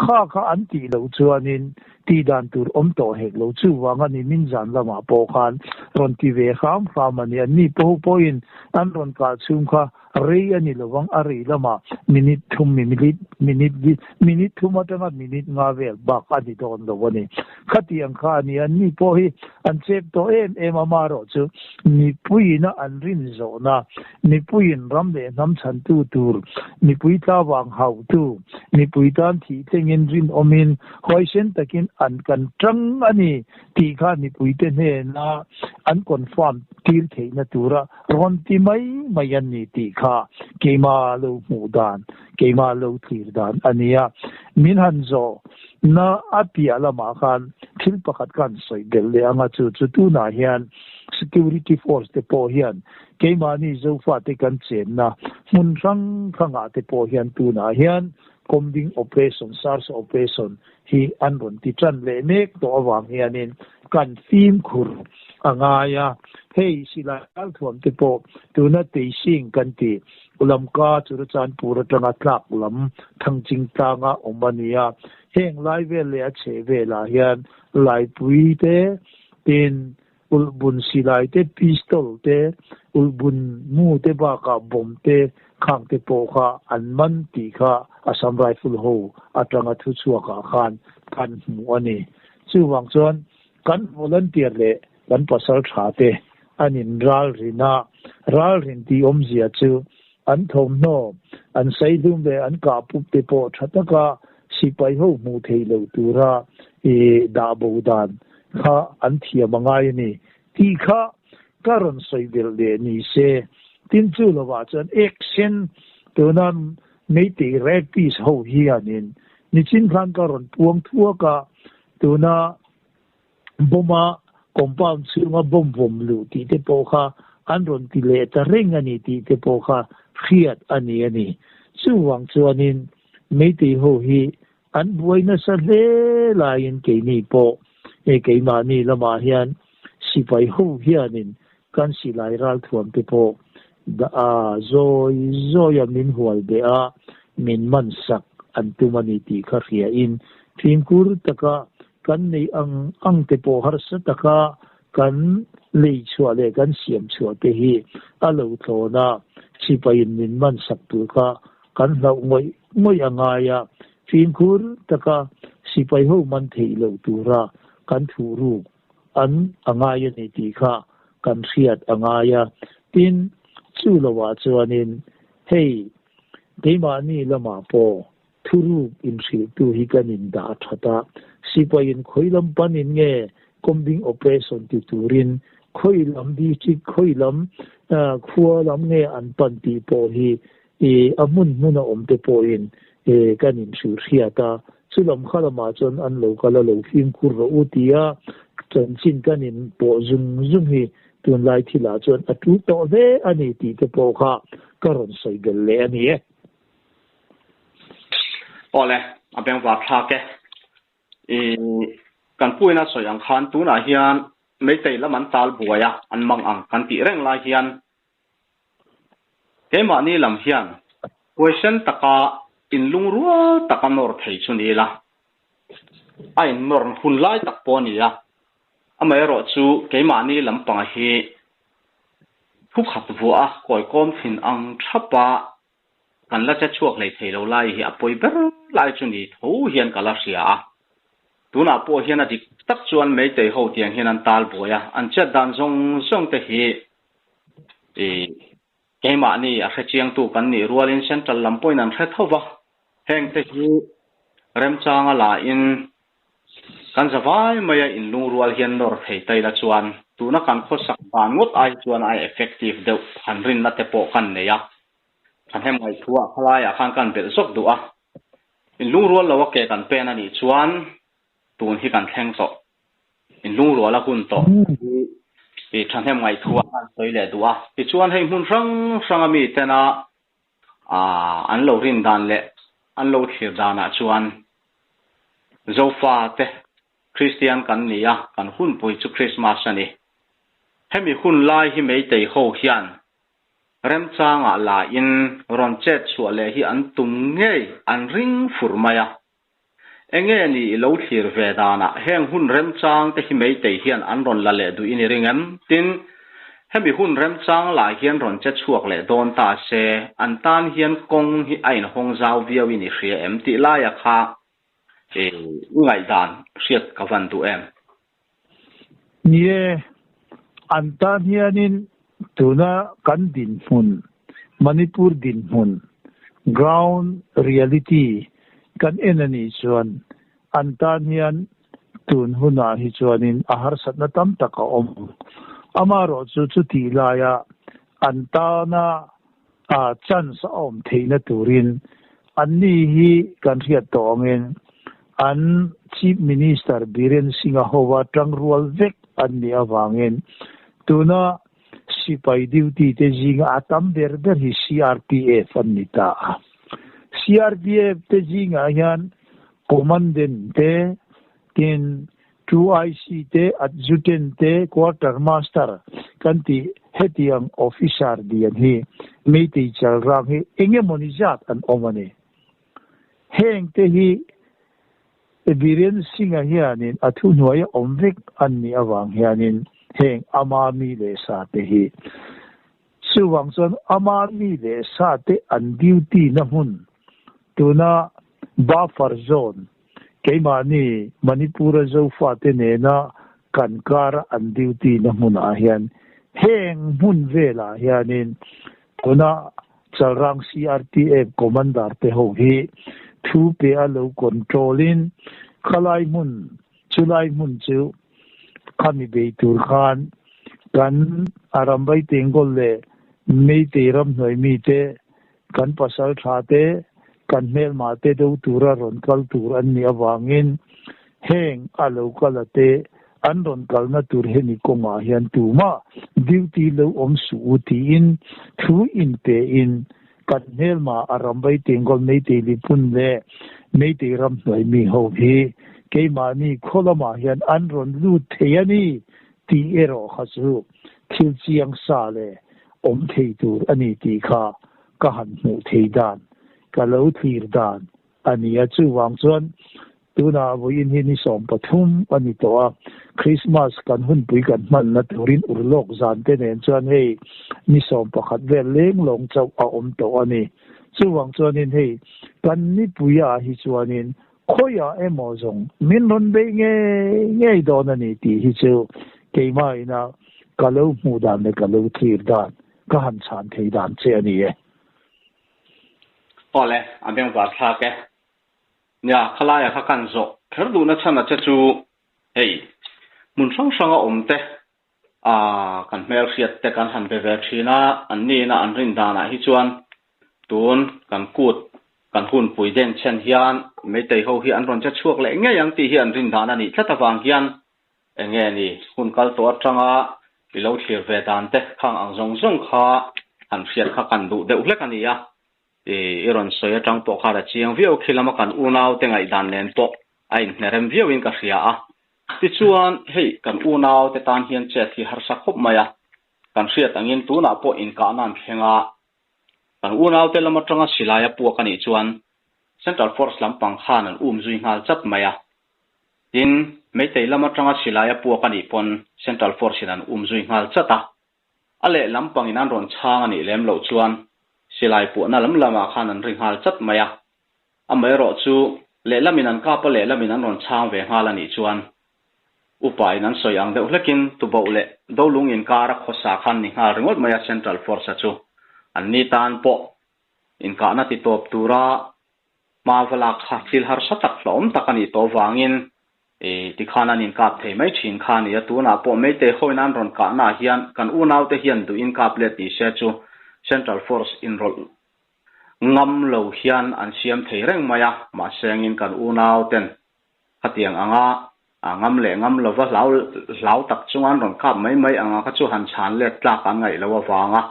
B: kha kha an tih loh chuanin tih dan tur awm tawh hek lo. Chuvang a ni min zan lamah pawh khan rawn ti ve hram hram a ni. Anni pawh pawhin an rawn kah chhung kha Rei a ni lovang, a rei lamah minute thum minute minute minute thum atanga minute nga vel bak a ni dawn lo a ni. Khatiang kha a ni, anni pawh hi an chep tawh em em a, marawh chu mipuiin a an rin zawhna, mipuiin ram leh hnam chhantu tur, mipui tlavang hauhtu, mipui tan thih thlengin rinawmin huaisen takin an kan tang a ni tih kha mipuite hnena an confirm tir theihna tura rawn ti mai mai an ni tih kha keima lo hmuh dan, keima lo thlir dan a ni a. Min han zawh na a piah lamah khan thil pakhat ka han sawi belh leh ang a, chu chu tunah hian security force te pawh hian keimahni Zofate kan chenna hmun hrang hrangah te pawh hian tunah hian. Combing Operation, Search Operation, hi an rawn ti tan leh mek tawh avang hianin kan fimkhur a ngai a. Hei silai ralthuam te pawh tuna Teising kan ti Lamka Churachandpur atanga tlak lam Thangching tlanga awm a ni a. Heng lai vel leh a chheh velah hian Laipui te tin Ulhbun silai te, pistol te, ulhbun mu te bakah bomb te, khang te pawh kha an man tih kha Assam Rifle ho atanga thu chhuakah khan kan hmu a ni. Chuvang chuan kan volunteer leh kan pasal tha te an in ralrin a, ralrin tih awmzia chu an thawmhnaw, an saihlum leh an kahpup te pawh tha taka sipai ho hmuh theih loh tura dah bo dan kha an thiam a ngai a ni tih kha ka rawn sawi belh leh ni se. Tin chu lovah chuan action tuna Meitei rapist ho hianin nichin khan ka rawn puang thuak a, tuna Bomb-a compound chhunga bomb vawm luh tih te pawh kha an rawn ti leh ta reng a ni tih te pawh kha hriat a ni a ni. Chuvang chuanin Meitei ho hi an buai nasa hle laiin keini pawh he keimahni lamah hian sipai ho hianin kan silai ralthuam te pawh a zawi zawia min hual beh a, min man sak an tum a ni tih kha hriain fimkhur taka Kan neih ang ang te pawh harsa taka kan lei chhuah leh kan siam chhuah te hi a lo thlawn a, sipaiin min man sak tur kha kan hlauh ngawih ngawih a ngai a, fimkhur taka sipai ho man theih loh tura kan thuh ruk an a ngai a ni tih kha kan hriat a ngai a. Tin, chu lovah chuanin hei keimahni lamah pawh Thuruk inhrilhtu hi kan indah that a, sipaiin khawi lam panin nge combing operation ti turin khawi lam district khawi lam khua lam nge an pan tih pawh hi a hmun hmuna awm te pawhin kan inhrilh hriat a, chu lam kha lamah chuan an lo kal a lo fimkhur rawh u tia chanchin kan inpawh zung zung hi tunlai thilah chuan a tul tawh hle a ni tih te pawh kha ka rawn sawi belh leh a ni e.
A: Awle, a bengvar thlak e. I kan puina sawi ang khan tunah hian Meitei lam an tal buai a, an mang ang kan tih reng lai hian keimahni lam hian huaisen taka inlungrual taka nawr thei chu ni ila, a innawr hun lai tak pawh a ni a, amaherawh chu keimahni lampang hi thu khat vuah a kawikawm thin ang thapa Kan la che chhuak hlei thei lo lai hi a pawi ber lai chu ni tho hian ka la hria a. Tunah pawh hian a dik tak chuan Meitei ho tiang hian an tal buai a, an chet dan zawng zawng te hi i keimahni a hre chiangtu kan nih rualin Central lam pawhin an hre tho va, heng te hi remchanga la in Kan zavai maia inlungrual hian nawr thei ta ila chuan tuna kan khawsak dan ngawt ai chuan a effective deuh han rinna te pawh kan nei a, thahnem ngaihtuah khalaiah khan kan belh zawk duh a, inlungrual lo a ke kan pen a nih chuan tun hi kan thleng tawh, inlungrual a hun tawh hi thahnem ngaihtuah kan sawi leh duh a, tichuan hei hmun hrang hranga mitena an lo rin dan leh an lo thlir danah chuan Zofa te Kristian kan ni a, kan hunpui chu Krismas a ni. Hemi hun lai hi Meitei ho hian remchangah la in rawn chet chhuah leh hi an tum ngei an ring fur mai a. Enge ni i lo thlir ve danah heng hun remchang te hi Meitei hian an rawn la leh duh in i ring em? Tin, hemi hun remchang lah hian rawn che chhuak leh dawn ta se, an tan hian kawng hi a inhawng zau viau in i hria em tih laia kha i ngaihdan hriat ka van duh em?
B: Ni e, an tan hianin tuna kan dinhmun, Manipur dinhmun, ground reality, kan en a nih chuan an tan hian tun hunah hi chuanin a harsatna tam tak a awm. Amaherawhchu chu chutih laia an tana chance a awm theihna turin anni hi kan hriat tawh angin an Chief Minister Biren Singh-a hova tangrual vek an nih avangin tuna sipai duty te zinga a tam ber ber hi CRPF an ni ta a. CRPF te zingah hian Commandant te, tin 2IC te, Adjutant te, Quarter Master kan tih hetiang officer lian hi Meitei chalrang hi engemawni zat an awm a ni. Heng te hi Biren Singh-a hianin a thuhnuaia awm vek an nih avang hianin heng ama mi leh sa te hi chuvang chuan ama mi leh sa te an duty na hmun tuna buffer zone keimahni Manipur-a Zofate nena kan kara an duty na hmunah hian heng hmun velah hianin tuna Chalrang CRPF Commander te ho hi thu pe a lo control in khalai hmun chulai hmun chu khami bei tur khan kan Arambai Tengol leh Meitei ramhnuai mi te kan pasal tha te kan hmelma te do tura rawn kal tur an nih avangin heng a lo kal a te an rawn kalna tur hemi kawngah hian tumah duty lo awm suh u tiin thu inpe in kan hmelma a rambai Tengol Meitei Lipun leh Meitei ramhnuai mi ho hi keimahni khaw lamah hian an rawn lut thei a ni tih erawh kha chu thil chiang sa leh awm thei tur a ni tih kha ka han hmuh thei dan, ka lo thlir dan a ni a. Chuvang chuan tunah vawiin hi ni 13 a ni tawh a, Krismas kan hunpui kan hmanna turin urlawk zan te nen chuan hei ni 11 vel leng lawng chauh a awm tawh a ni. Chuvang chuanin hei kan nipuiah hi chuanin khawiah emaw zawng min rawn beih ngei ngei dawn a ni tih hi chu keimah ina ka lo hmuh dan leh ka lo thlir dan ka han chhan thei dan che a ni e.
A: Awle, a bengvar thlak e. Nia, khalaia kha kan zawh kher duhna chhan a che chu hei, hmun hrang hranga awm te, ah, kan hmelhriat te kan han be ve thin a, an nihna an rin danah hi chuan tun kan kut kan hunpui den chhen hian Meitei ho hi an rawn che chhuak leh ngei ang tih hi an rin dan a nih tlat avang hian Eng nge ni, hun kal tawh atanga i lo thlir ve dan te khang ang zawng zawng kha han hriat kha kan duh deuh hlek a ni a, i rawn sawi atang pawh khan a chiang viau khi lama kan unau te ngaihdan nen pawh a inhnerem viauin ka hria a. Tichuan, hei kan unau te tan hian chet hi harsa khawp mai a, kan hriat angin tunah pawh inkahna an thleng a, kan unau te lam atanga silai a puak a nih chuan Central Force lampang khan an um zui nghal chat mai a. Tin, Meitei lam atanga silai a puak a nih pawn Central Force in an um zui nghal chat a. A lehlam pangin an rawn chhang a nih lem loh chuan silai puahna lam lamah khan an ri nghal chat mai a. Amaherawh chu lehlamin an kap a lehlamin an rawn chhang ve nghal a nih chuan upa in an sawi ang deuh hlekin Tuboh leh Dolung inkar a khawsa khan ni nghal ringawt mai a Central Force a chu an ni tan pawh inkahna ti tawp tura Hma va lak kha thil harsa tak hlauhawm tak a nih tawh vangin tikhan an inkap thei mai thin kha a ni a, tunah pawh Meitei hoin an rawn kahnaah hian kan unaute hian duh inkap let ni se chu Central Force inrawlh ngam lo hian an siam thei reng mai a, mahse angin kan unauten khatiang anga ngam leh ngam lova hlau hlau tak chunga an rawn kap mai mai anga kha chu han chhan let tlak an ngaih loh avanga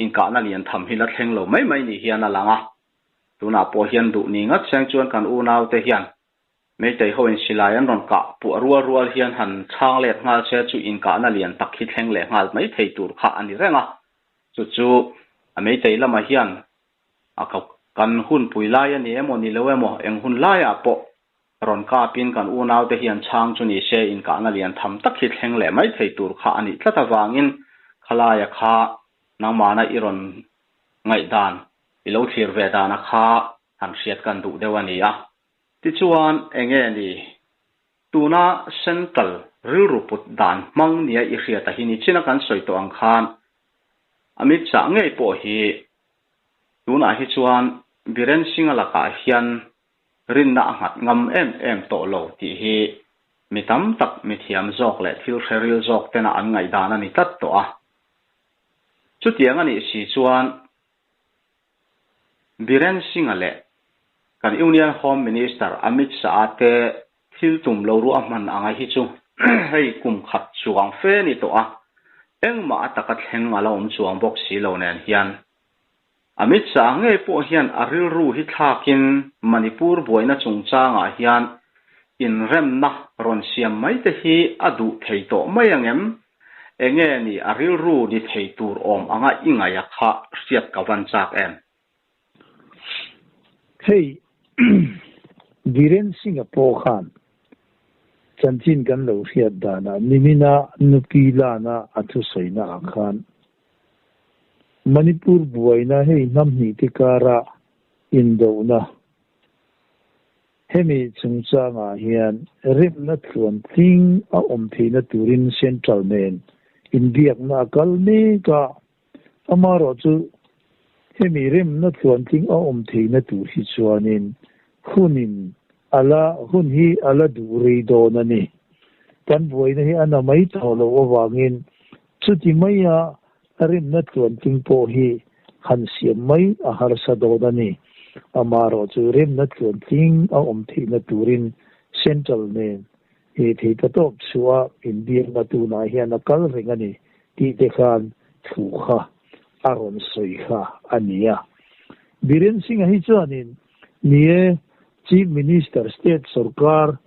A: inkahna lian tham hi la thleng lo mai mai ni hian a lang a. Tunah pawh hian duh ni ngat seng chuan kan unaute hian Meitei ho in silai an rawn kah puah rual rual hian han chhang let nghal se chu inkahna lian tak hi thleng leh nghal mai thei tur kha a ni reng a. Chu chu a Meitei lamah hian a kan hunpui lai a ni emaw ni lo emaw eng hun laiah pawh rawn kapin kan unaute hian chhang chu ni se inkahna lian tham tak hi thleng leh mai thei tur kha a nih tlat avangin khalaia kha nangmahna i rawn ngaihdan I lo thlir ve dana kha han hriat kan duh deuh a ni a. Tichuan, enge ni? Tuna Central rilru put dan hmang nia i hriat a hi ni china kan sawi tawh ang khan Amit Shah ngei pawh hi tunah hi chuan Biren Singh-a lakah hian rinna a nghat ngam em em tawh lo tih hi mi tam tak mi thiam zawk leh thil hre ril zawk tena an ngaihdan a ni tlat tawh a. Chutiang a nih si chuan Biren Singh-a leh kan Union Home Minister Amit Shah-a te thil tum lo ruah hman anga hi chu hei kum khat chuang fe ni tawh a, engmah a taka thleng a la awm chuang bawk si lo nen hian. Amit Shah ngei pawh hian a rilru hi thlakin Manipur buaina chungchangah hian inremna rawn siam mai te hi a duh thei tawh mai ang em? Enge ni a rilru ni thei tur awm anga i ngaih a kha hriat ka van chak em?
B: Hei Biren Singh-a pawh khan chanchin kan lo hriat danah nimina nupi lana a thusawina ah khan Manipur buaina hei hnam hnih te kara indohna hemi chungchangah hian remna tluan tling a awm theihna turin Central nen inbiakna a kal mek a, amaherawhchu hemi remna tluan tling a awm theihna tur hi chuanin hunin a la hun hi a la duh rei dawn a ni. Kan buaina hi a na mai tawh loh avangin Chuti maia rimna tluantling pawh hi han siam mai a harsa dawn a ni. Amaherawhchu rimna tluantling a awm theihna turin Central nen he theipatawp chhuah inbiakna tunah hian a kal reng a ni tih te khan thu kha a rawn sawi kha a ni a. Biren Singh-a hi chuanin, Ni e, Chief Minister State sorkar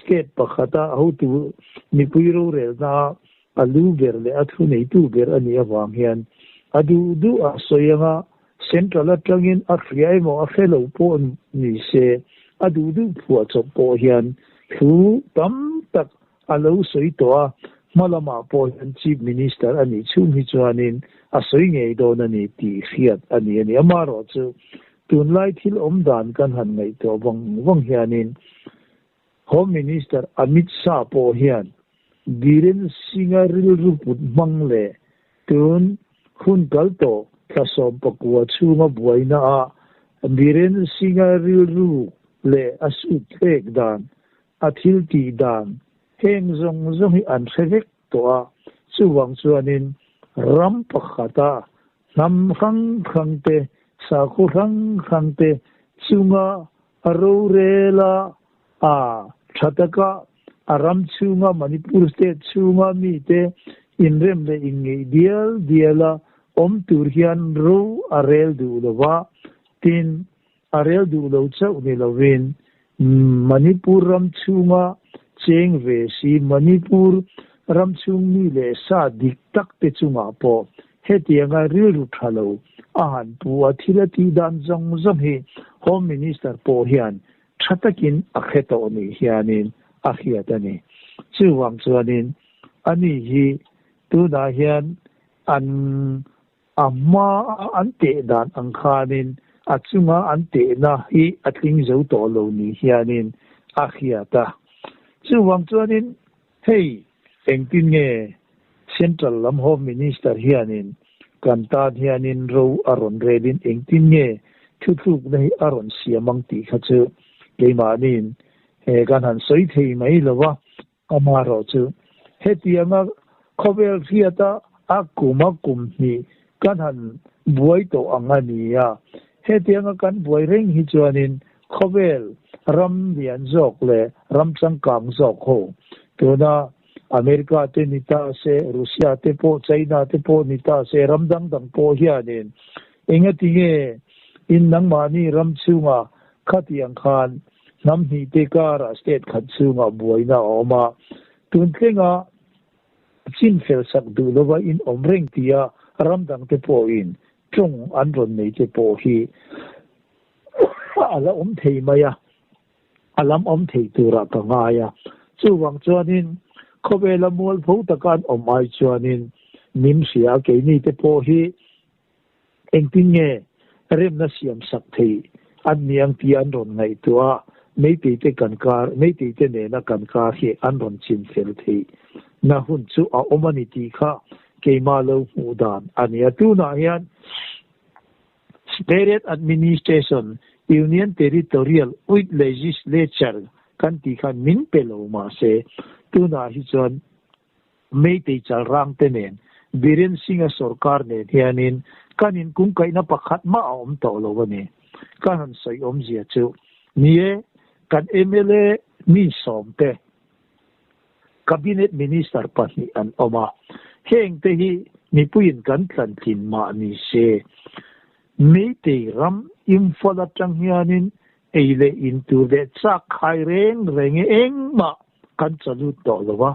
B: State pakhata hotu mipui rorelna a lu ber leh a thuneitu ber a nih avang hian a duh duh a sawi anga Central atangin a hria emaw a hre lo pawh ni se a duh duh phuah chawp pawh hian thu tam tak a lo sawi tawh a, hma lamah pawh hian Chief Minister a nih chhung hi chuanin a sawi ngei dawn a ni tih hriat a ni a ni. Amaherawhchu Tunlai thil awm dan kan han ngaihtuah vang vang hianin Home Minister Amit Shah pawh hian Biren Singh-a rilru put hmang leh tun hun kal tawh thla 19 chhunga buaina ah Biren Singh-a rilru leh a sut hlek dan, a thil tih dan heng zawng zawng hi an hre vek tawh a, chuvang chuanin ram pakhata Hnam hrang hrang te, sakhaw hrang hrang te chunga a rorel a, a tha taka a ram chhunga Manipur state chhunga mite inrem leh inngeih dial dial a awm tur hian ro a rel duh lo va, tin a rel duh lo chauh ni lovin Manipur ram chhunga cheng ve si Manipur ram chhung mi leh sa dik tak te chungah pawh hetianga rilru tha lo a han pu a, thil a tih dan zawng zawng hi Home Minister pawh hian tha takin a hre tawh ni hianin a hriat a ni. Chuvang chuanin ani hi tunah hian an A hmaa an teh dan ang khanin a chunga an tehna hi a tling zo tawh lo ni hianin a hriat a. Chuvang chuanin hei engtin nge Central lam Home Minister hianin kan tan hianin ro a rawn relin engtin nge thuthlukna hi a rawn siam ang tih kha chu keimahniin he kan han sawi thei mai lo va. Amaherawhchu, hetianga khawvel hriata a kum a kum hnih kan han buai tawh ang a ni a, hetianga kan buai reng hi chuanin khawvel ram lian zawk leh ram changkang zawk ho, tuna America te ni ta se, Russia te pawh, China te pawh ni ta se, ram dang dang pawh hianin engatinge in nangmahni ram chhunga khatiang khan Hnam hnih te karah state khat chhungah buaina a awm a, tun thlenga chin fel sak duh lova in awm reng tia ram dang te pawhin tawng an rawn nei te pawh hi a la awm thei mai a, a lam awm thei turah ka ngai a. Chuvang chuanin khawvela mualpho taka an awm ai chuanin min hria keini te pawh hi Engtin nge remna siam sak thei an ni ang tih an rawn ngaihtuah a, Meiteite kan kar, Meiteite nena kan kar hi an rawn chin fel theih na hun chu a awm a ni tih kha keimah lo hmuh dan a ni a. Tunah hian Separate Administration, Union Territorial with Legislature kan tih khan min pe lo mahse tunah hi chuan Meitei chalrang te nen, Biren Singh-a sorkar nen hianin kan inkungkaihna pakhat mah a awm tawh lo a ni. Ka han sawi awmzia chu, ni e, kan mla mi sawmte, Cabinet Minister pahnih an awm a, hengte hi mipuiin kan tlantlin mah ni se. Meitei ram Imphal atang hianin ei leh in tur leh chak khai reng reng e engmah kan chalut tawh lo a,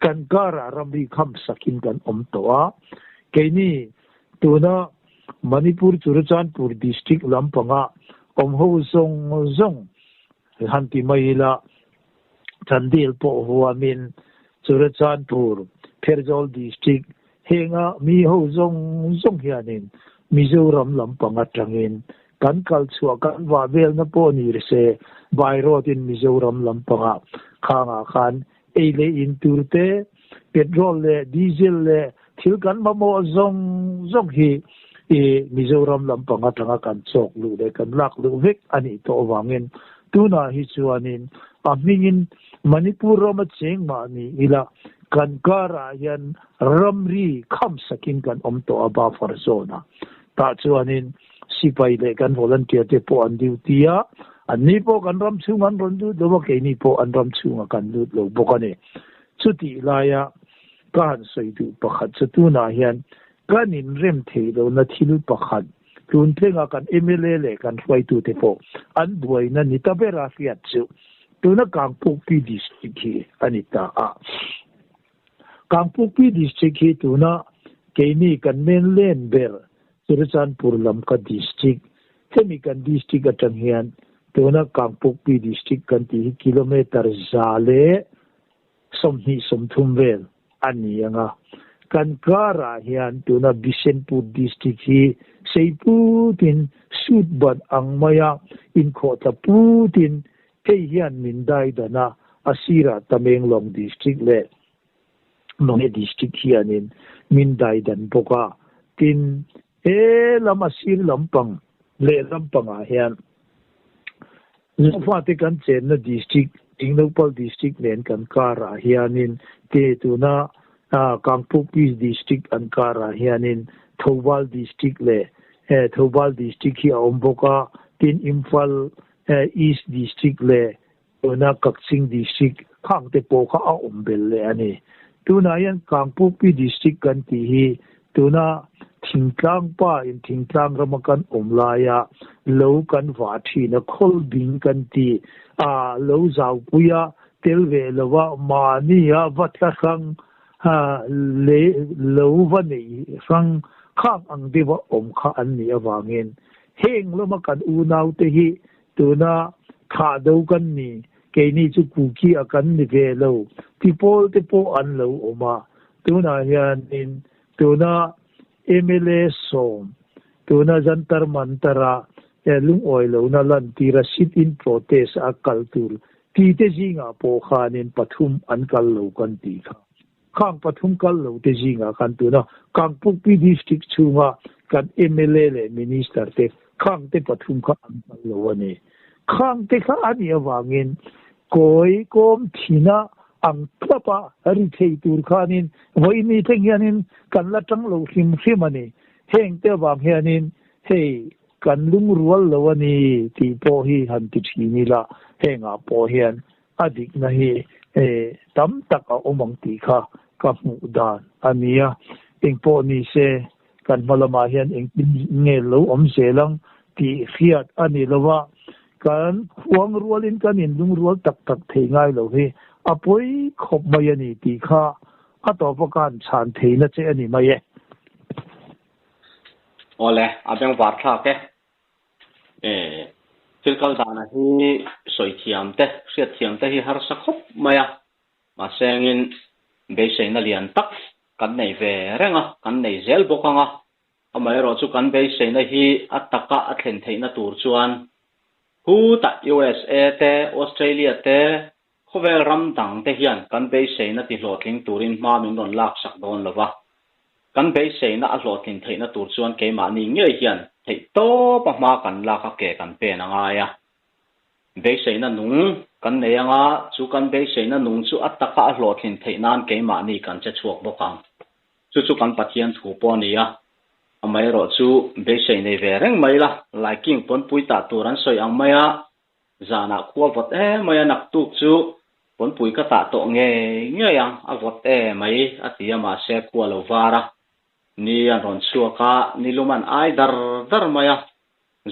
B: kan karah ramri kham sakin kan awm tawh a. Keini tuna Manipur Churachandpur district lampanga awm ho zawng zawng han ti mai ila, Chandel pawh huamin Churachandpur, Pherzawl district henga mi ho zawng zawng hianin Mizoram lampang atangin kan kal chhuah kan vah velna pawh ni ri se, by road in Mizoram lampangah khangah khan ei leh in tur te, petrol leh diesel leh thil kan mamawh zawng zawng hi i Mizoram lampang atanga kan chawk luh leh kan lak luh vek a nih tawh avangin tunah hi chuanin a hmingin Manipur rama cheng mah ni ila kan karah hian ramri kham sakin kan awm tawh a buffer zone ah tah chuanin sipai leh kan volunteer te pawh an duty a, anni pawh kan ram chhung an rawn lut lo a keini pawh an ram chhungah kan lut lo bawk a ni. Chutih laia ka han sawi duh pakhat chu tunah hian kan inrem theih lohna thil pakhat tun thlenga kan mla leh kan hruaitute pawh an buaina ni ta bera hriat chu tuna Kangpokpi district hi a ni ta a. Kangpokpi district hi tuna keini kan mainland ber Churachandpur lam ka district hemi kan district atang hian tuna Kangpokpi district kan tih hi kilometre 130 vel a ni ang a. Kan karah hian tuna Bishenpur district hi sei putin sut ban ang maia inkhawhthla putin hei hian min dai dan a, a sirah Tamenglong district leh Nonge district hianin min dai dan bawk a. Tin, he lam a sir lampang leh lampangah hian Zofate kan chenna district Tingnopal district nen kan karah hianin te tuna Kangpokpi district an karah hianin Thoubal district leh Thoubal district hi a awm bawk a, tin Imphal East district leh tuna Kakching district khang te pawh kha a awm bel leh a ni. Tunah hian Kangpokpi district kan tih hi Tuna thingtlang pa in thingtlang rama kan awm laia lo kan vah thin a, khawl bing kan ti a, lo zaupui a, tel ve lova mahni a va tla hrang leh lo va nei hrang khang ang deuha awm kha an nih avangin heng lama kan unaute hi tuna thlah do kan ni, keini chu Kuki a kan ni ve lo ti pawl te pawh an lo awm a. Tunah hianin tuna mla sawm, tuna Jantar Mantar-a lungawi lohna lantira sit-in protest a kal tur tite zingah pawh khanin pathum an kal lo kan tih kha. Khang pathum kal lo te zingah khan tuna Kangpokpi District chhunga kan mla leh Minister te khang te pathum kha an kal lo a ni. Khang te kha a nih avangin kawi kawm thina ang tlap a ri thei tur khanin vawiin thleng hianin kan la tang lo hrim hrim a ni. Heng te avang hianin hei kan lungrual lo a ni tih pawh hi han ti thin ila, hengah pawh hian a dikna hi tam tak a awm ang tih kha ka hmuh dan a nia. Engpawh ni se kan hma lamah hian engtin nge lo awm zel ang tih hriat a ni lo a, kan khuang rualin kan inlungrual tak tak thei ngai lo hi a pawi khawp mai a ni tih kha a tawpa kan chhan theihna che a ni mai e.
A: Awle, a bengvar thlak e. E, thil kal dana hi sawi thiam te, hriat thiam te hi harsa khawp mai a. Mahse engin beiseina lian tak kan nei ve reng a, kan nei zel bawk ang a. Amaherawh chu kan beiseina hi a taka a thlen theihna tur chuan hutah USA te, Australia te, khawvel ram dang te hian kan beiseina tihlawhtling turin hma min rawn laksak dawn lo va. Kan beiseina a hlawhtlin theihna tur chuan keimahni ngei hian theihtawpa hma kan lak a ke kan pen a ngai a. Beiseina nung kan nei anga, chu kan beiseina nung chu a taka a hlawhtlin theih nan keimahni kan che chhuak bawk ang. Chu chu kan Pathian thu pawh a ni a. Amaherawh chu beisei nei ve reng mai la, Laiking pawnpui tah tur an sawi ang mai a, zanah khua vawt em mai a, naktuk chu pawnpui ka tah tawh ngei ngei ang, a vawt em mai a ti a, mahse khua lo var a. Ni an rawn chhuak a, ni lum an ai dar dar mai a,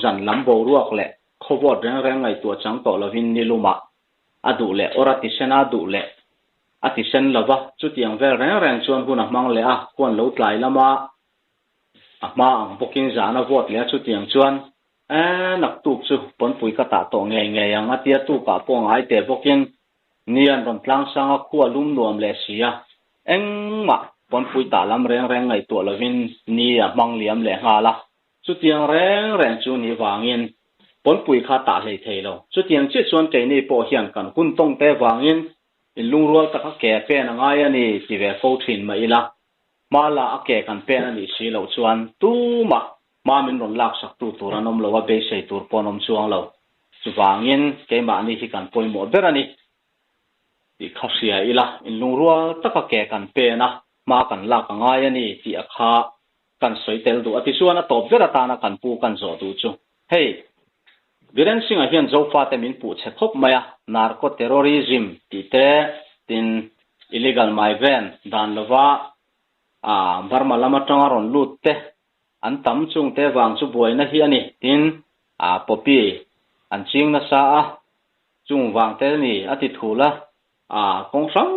A: zan lam boruak leh khawvawt reng reng ngaihtuah chang tawh lovin ni lumah a duh leh awr a ti sen a, duh leh a ti sen lo va, chutiang vel reng reng chuan hun a hmang leh a, khuan lo tlai lama a hma ang bawkin zan a vawt leh a, chutiang chuan e naktuk chu pawnpui ka tah tawh ngei ngei ang a tia tukah pawh ngai teh bawkin Ni an rawn tlang sang a, khua lum nuam leh si a, engmah pawnpui tah lam reng reng ngaihtuah lovin ni a hmang liam leh nghal a. Chutiang reng reng chu ni vangin pawnpui kha tah hlei thei lo. Chutiang chiah chuan keini pawh hian kan hun tawng te vangin inlungrual taka ke pen a ngai a ni ti ve fo thin mah ila, hma la a ke kan pen a nih si loh chuan tumah Hma min rawn laksak tu tur an awm lo a, beisei tur pawh an awm chuang lo. Chuvangin keimahni hi kan pawimawh ber a ni tih kha hria ila, inlungrual taka ke kan pen a, hma kan lak a ngai a ni tih a kha kan sawi tel duh a. Tichuan a tawp ber atana kan pu kan zawh duh chu hei, Biren Singh-a hian Zofate min puh chhe khawp mai a, narco terrorism tih te, tin illegal migrant dan lova Burma lam atanga rawn lut te, An tam chungte vang chu buaina hi a ni, tin, a poppy an ching nasa a, chung vang te ni a ti thul a, a kawng hrang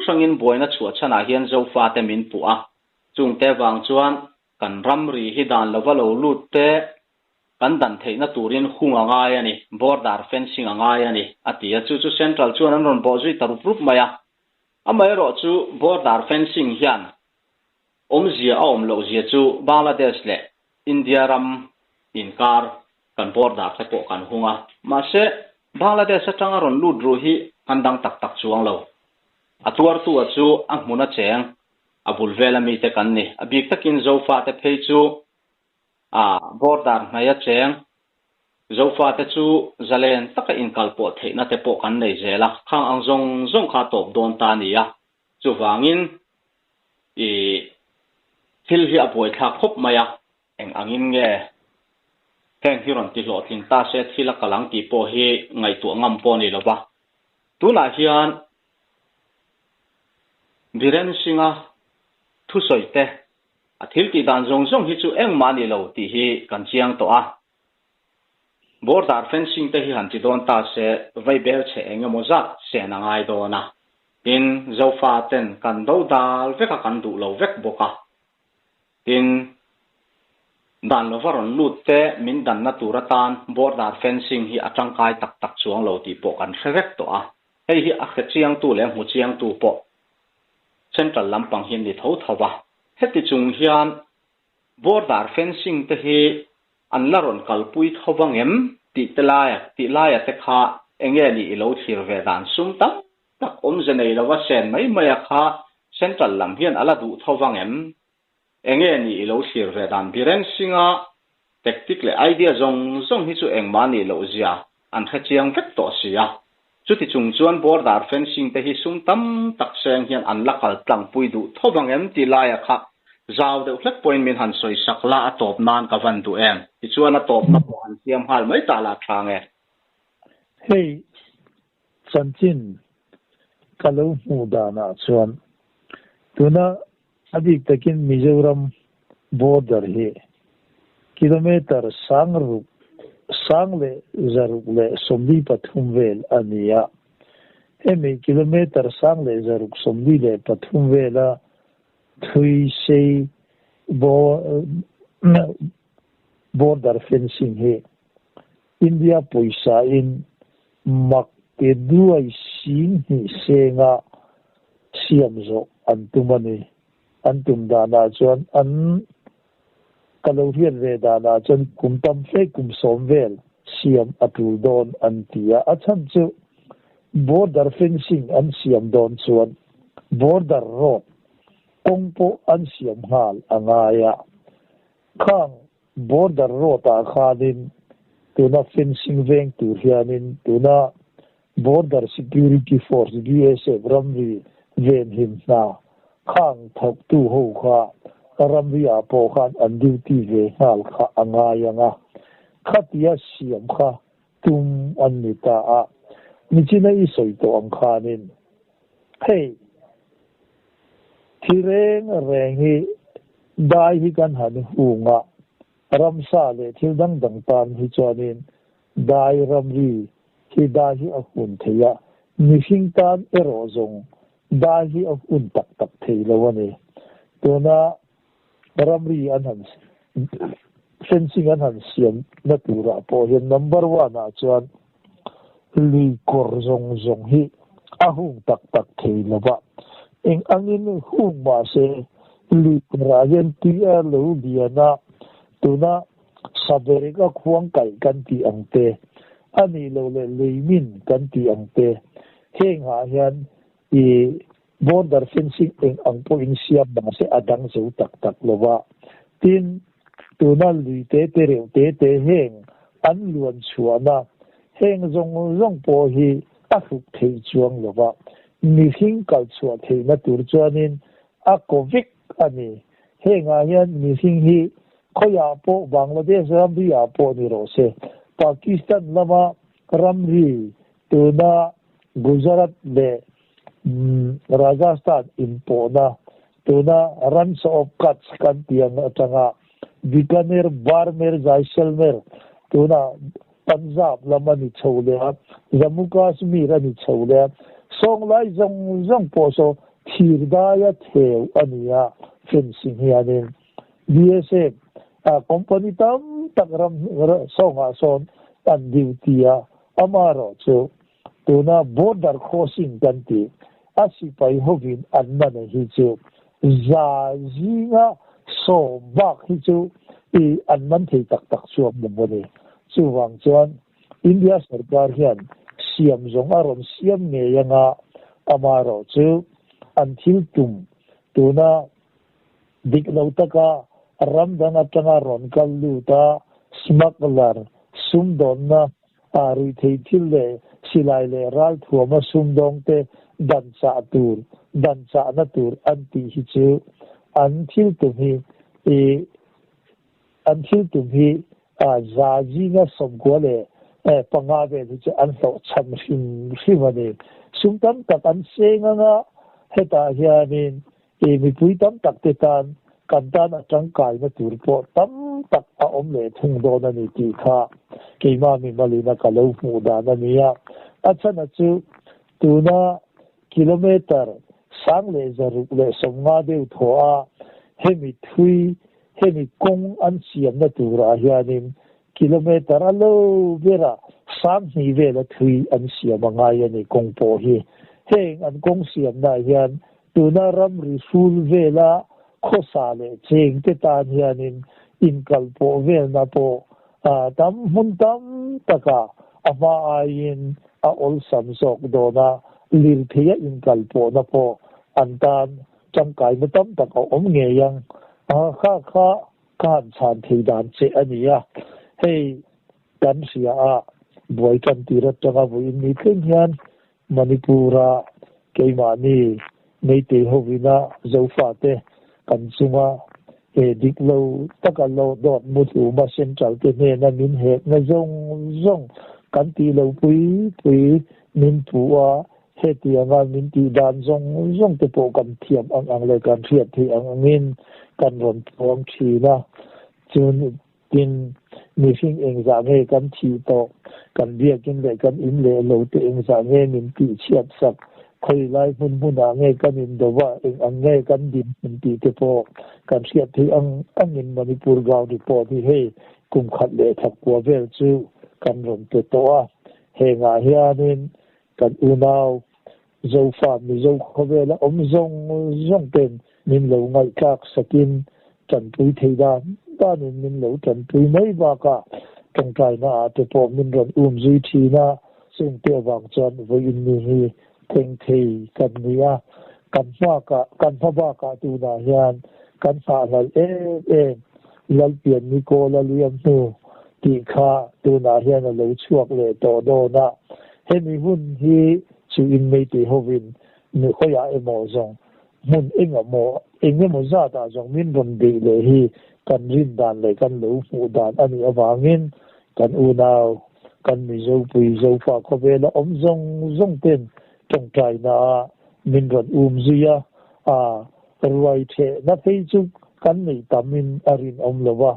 A: hrangin buaina chhuah chhanah hian Zofate min puh a, chungte vang chuan kan ramri hi dan lova lo lut te kan dan theihna turin hung a ngai a ni, border fencing a ngai a ni, a ti a, chu chu Central chuan an rawn bawh zui ta rup rup mai a, amaherawh chu border fencing hian Awmzia a awm loh zia chu Bangladesh leh India ram inkar kan border te pawh kan hung a, mahse Bangladesh atanga rawn lut ruh hi kan dang tak tak chuang lo. A tuartu a chu a hmun a cheng, a bul vel ami te kan ni. A bik takin Zofa te phei chu a border hnai a cheng, Zofa te chu zalen taka inkal pawh theihna te pawh kan nei zel a, khang ang zawng zawng kha tawp dawn ta a ni a. Chuvangin i thil hi a buaithlak khawp mai a. Eng angin nge heng hi rawn ti hlawhtling ta se thil a kal ang tih pawh hi ngaihtuah ngam pawh a ni lo va. Tunah hian Biren Singh-a thusawi te, a thil tih dan zawng zawng hi chu engmah a ni lo tih hi kan chiang tawh a. Border fencing te hi han ti dawn ta se vaibel chhe eng emaw zat sen a ngai dawn a. Tin, Zofa ten kan do dal vek a kan duh lo vek bawk a. Tin, dan lova rawn lut te min danna tur atan border fencing hi a tangkai tak tak chuang lo tih pawh kan hre vek tawh a. Hei hi a hre chiangtu leh a hmu chiangtu pawh central lampang hi an ni tho tho va. Heti chung hian Border fencing te hi an la rawn kalpui tho vang em tih te laia tih laia te kha enge ni i lo thlir ve dan sum tam tak awmze nei lova sen mai mai a kha central lam hian a la duh tho vang em enge ni i lo thlir ve dan Biren Singh-a tactic leh idea zawng zawng hi chu engmah nih loh zia an hre chiang vek tawh si a chuti chung chuan border fencing te hi sum tam tak seng hian an la kal tlangpui duh tho vang em tih laia kha zau deuh hlek pawhin min han sawi sak la a tawp nan ka van duh em tichuan a tawpna pawh han siam nghal mai ta lah tha nge.
B: Hei chanchin ka lo hmuh danah chuan tuna a bik takin Mizoram border hi kilometre sang ruk sang leh zaruk leh 43 vel a ni a. Hemi kilometre sang leh zaruk 43 vela thui sei border fencing hi India pawisa in mak te duai 2000 senga siam zawh an tum a ni. An tum danah chuan an ka lo hriat ve danah chuan kum tam fe kum 10 vel siam a tul dawn an ti a. A chhan chu border fencing an siam dawn chuan border road kawng pawh an siam nghal a ngai a. Khang border road ah khanin tuna fencing veng tur hianin tuna Border Security Force, BSF, ramri venhim hna khang thawktu ho kha ramri ah pawh khan an duty ve nghal kha a ngai ang a, khatia siam kha tum an ni ta a. Nichina i sawi tawh ang khanin hei thil reng reng hi. Dai hi kan han hung a, ramsa leh thil dang dang tan hi chuanin dai ramri hi dai hi a hun thei a, mihring tan erawh zawng dai hi a hun tak tak thei lo a ni. Tuna ramri an han fencing an han siam na turah pawh hian number one ah chuan lui kawr zawng zawng hi a hung tak tak thei lo va, eng angin hung mah se lui kawrah hian tui a lo lian a, tuna saberek a khuang kaih kan tih ang te, a nih loh leh leimin kan tih ang te, heng ah hian i Border fencing eng ang pawhin siam mah se a dang zo tak tak lo va. Tin, tuna lui te te reuh te te heng an luan chhuahna heng zawng zawng pawh hi a hruk theih chuang lo va. Mihring kal chhuah theihna tur chuanin a kaw vek a ni. Hengah hian mihring hi khawiah pawh Bangladesh ramri ah pawh ni rawh se, Pakistan lama ramri tuna Gujarat leh Rajasthan inpawhna tuna Ranch of Kutch kan tih ang atanga Bikaner, Barmer, Jaisalmer tuna Punjab lam a ni chho leh a, Jammu Kashmir a ni chho leh a, sawnglai zawng zawng pawh saw thir daia theu a ni a, fencing hianin BSF company tam tak ram sawngah sawn an duty a, amaherawhchu Tuna border crossing kan tih a sipai hovin an man hi chu za zinga sawm bak hi chu i an man thei tak tak chuang lo maw ni. Chuvang chuan India sorkar hian siam zawng a rawn siam ngei anga amaherawh chu an thil tum tuna dik lo taka ram dang atanga rawn kal lut a smuggler sumdawnna A ruihtheih thil leh silai leh ralthuama sumdawngte dan chah tur, dan chahna tur an tih hi chu an thil tum hi i an thil tum hi a za zinga 90 leh 5 vel hi chu an hlawhchham hrim hrim a ni. Sum tam tak an seng anga hetah hianin I mipui tam tak te tan kan tan a tangkaina tur pawh tam tak a awm leh thung dawn a ni tih kha keimah mimalina ka lo hmuh dan a ni a. A chhan a chu tuna kilometre 1650 deuh thaw a hemi thui hemi kawng an siamna turah hianin kilometre a lo berah 2000 vela thui an siam a ngai a ni kawng pawh hi. Heng an kawng siamnaah hian Tuna ramri hrul vela khawsa leh chengte tan hianin inkalpawh velna pawh tam hmun tam takah a hma aiin a awlsam zawk dawn a, lirtheia inkalpawhna pawh an tan tangkaina tam tak a awm ngei ang. Kha kha ka han chhan thei dan che a ni a, hei kan hria a, buai tan tir atanga vawiin ni thleng hian Manipur-a keimahni Meitei hovina Zofate kan chunga he dik lo taka lo dawt muhluma Central te hnena min hekna zawng zawng kan tih lo pui pui min puh a, hetianga min tih dan zawng zawng te pawh kan thiam ang ang leh kan hriat theih ang angin kan rawn puang thin a. Chun Tin, mihring engzah nge kan thih tawh, kan biakin leh kan in leh lo te engzah nge min tih chhiat sak, khawi lai hmun hmunah nge kan in do va, eng ang nge kan din hmun tih te pawh kan hriat theih ang angin Manipur ground report hi hei kum khat leh thla kua vel chu kan rawn pe tawh a, hengah hianin kan unau Zofa Mizo khawvela awm zawng zawng ten min lo ngaihthlak sakin tanpui thei dan danin min lo tanpui mai bakah tawngtaina ah te pawh min rawn um zui thin a, chungte avang chuan vawiin ni hi thleng thei kan ni a, kan hmakah kan hma bakah tunah hian kan nghahhlal em em Lalpian Nikola liam hnu tih kha tunah hian a lo chhuak leh tawh dawn a, hemi hun hi Chu inmei tih hovin mi hawiah emaw zawng hmun engemaw engemaw zatah zawng min rawn beih leh hi kan rin dan leh kan lo hmuh dan a nih avangin kan unau, kan Mizopui Zofa khawvela awm zawng zawng ten tawngtaina ah min rawn um zui a, a ruai thehna phei chu kan neih tam in a rinawm lo a.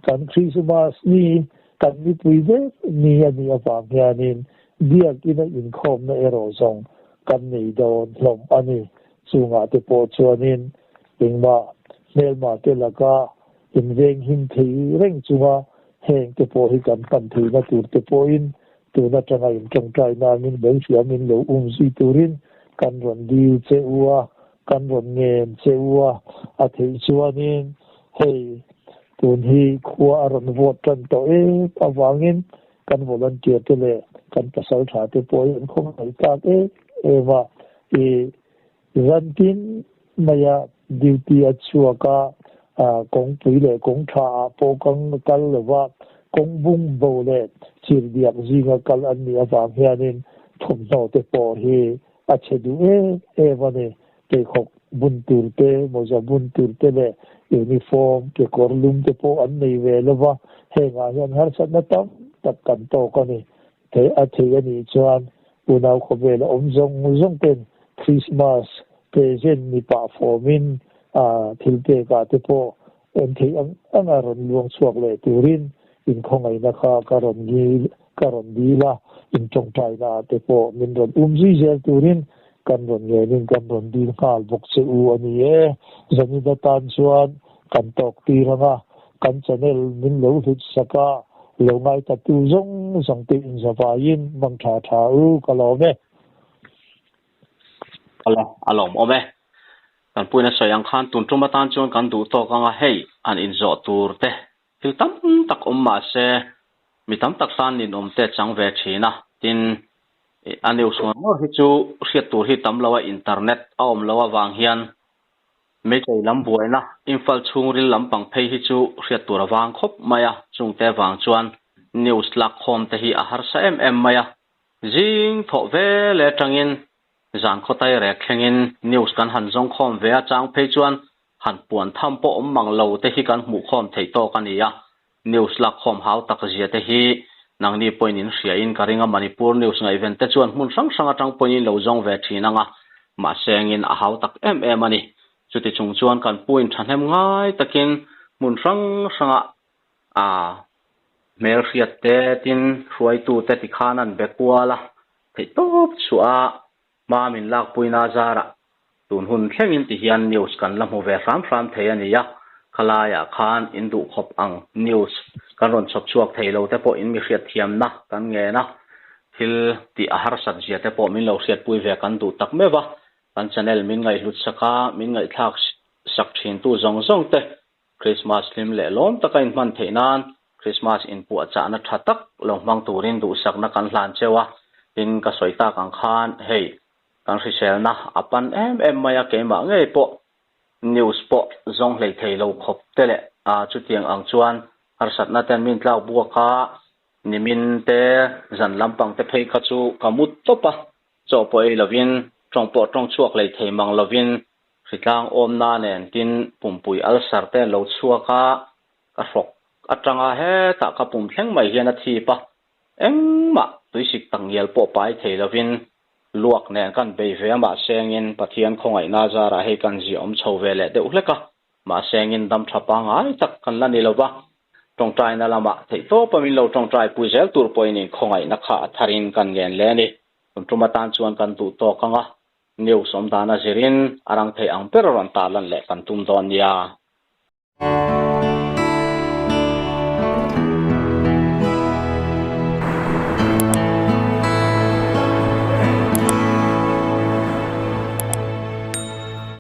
B: Kan Krismas ni kan mipui vek ni a nih avang hianin Biakina inkhawmna erawh zawng kan nei dawn hlawm a ni. Chungah te pawh chuanin engmah hmelma te laka inveng him thei reng chunga heng te pawh hi kan hman theihna tur te pawhin tun atanga intawngtai namin lo hriamin lo um zui turin kan rawn dil che u a, kan rawn ngen che u a, a theih chuanin hei tun hi khua a rawn vote tan tawh em avangin kan volunteer te leh kan pasaltha te pawh hi an khawngaih tlak em em a, i Zantin maia duty a chhuak a, kawngpui leh kawng tha ah pawh kang kal lova kawng bung bo leh chirhdiak zinga kal an nih avang hianin thawmhnaw te pawh hi a chhe duh em em a ni. Pheikhawk bun tur te, mawza bun tur te leh uniform, kekawr lum te pawh an nei ve lova, hengah hian harsatna tam tak kan tawk a ni. Thei a thei a nih chuan unau khawvel a awm zawng zawng ten Christmas present ni pah fawmin thil pek ah te pawh en theih ang ang a rawn luang chhuak leh turin inkhawngaihna kha ka rawn ka rawn dil a, intawngtaina ah te pawh min rawn um zui zel turin kan rawn ngenin kan rawn dil nghal bawk che u a ni e. Zanin atan chuan kan tawk tir ang a, kan channel min lo hlut sak a, lo ngaitatu zawng zawng te inzavaiin mang tha tha u ka lawm e.
A: Awle, a lawmawm e. Kan puina sawi ang khan tun tum atan chuan kan duh tawk ang a, hei an inzawh tur te thil tam tak awm mah se mi tam tak tan ninawm te chang ve thin a, tin a news ngawr ngawr hi chu hriat tur hi tam lo a, internet a awm loh avang hian Meitei lam buaina, Imphal chhungril lampang phei hi chu hriat tur a vang khawp mai a, chungte vang chuan news lakkhawm te hi a harsa em em mai a. Zing thawh ve leh atangin zan khawtai rek thlengin news kan han zawng khawm ve a, chang phei chuan han puan tham pawh awm mang lo te hi kan hmuh khawm theih tawk a ni a. News lakkhawm hau tak zia te hi nangni pawhin in hria in ka ring a, Manipur news ngaihven te chuan hmun hrang hrang atang pawhin in lo zawng ve thin ang a, mahse engin a hau tak em em a ni. Chuti chung chuan kan pu in thahnem ngai takin hmun hrang hrangah a hmelhriat te tin hruaitu te tikhan an be kual a, theihtawp chhuah a hma min lakpuina zarah tun hun thlengin ti hian news kan la hmu ve hram hram thei a ni a, khalaiah khan in duh khawp ang news kan rawn chhawp chhuak thei lo te pawh in mi hriat thiamna kan ngen a, thil tih a harsat zia te pawh min lo hriatpui ve kan duh tak meuh a, kan channel min ngaihhlut sak a, min ngaihthlak sak thintu zawng zawng te Krismas hlim leh lawm taka inhman theih nan Krismas inpuahchahna tha tak lo hmang turin duhsakna kan hlan cheu a, tin ka sawi tak ang khan hei kan hriselna a pan em em mai a, keimah ngei pawh news pawh zawng hlei thei lo khawp te leh chutiang ang chuan harsatna ten min tlak buak a, nimin te zan lampang te phei kha chu ka mut tawp a, chaw pawh ei lovin tawng pawh tawng chhuak hlei thei mang lovin Hritlang awmna nen tin pumpui ulcer te an lo chhuak a, ka hrawk atanga hetah ka pum thleng mai hian a thip a, engmah tuisik tak ngial pawh pai thei lovin luak nen kan bei ve a, mahsengin Pathian khawngaihna zarah hei kan ziah awm chho ve leh deuh hlek a, mahsengin dam tha pangngai tak kan la ni lova, tawngtaina lamah theihtawpa min lo tawngtai pui zel tur pawhin inkhawngaihna kha a tharin kan ngen hle a ni. Tun tum atan chuan kan duh tawk ang a, News awm dan a zirin a rang thei ang ber a rawn tarlan leh kan tum dawn nia.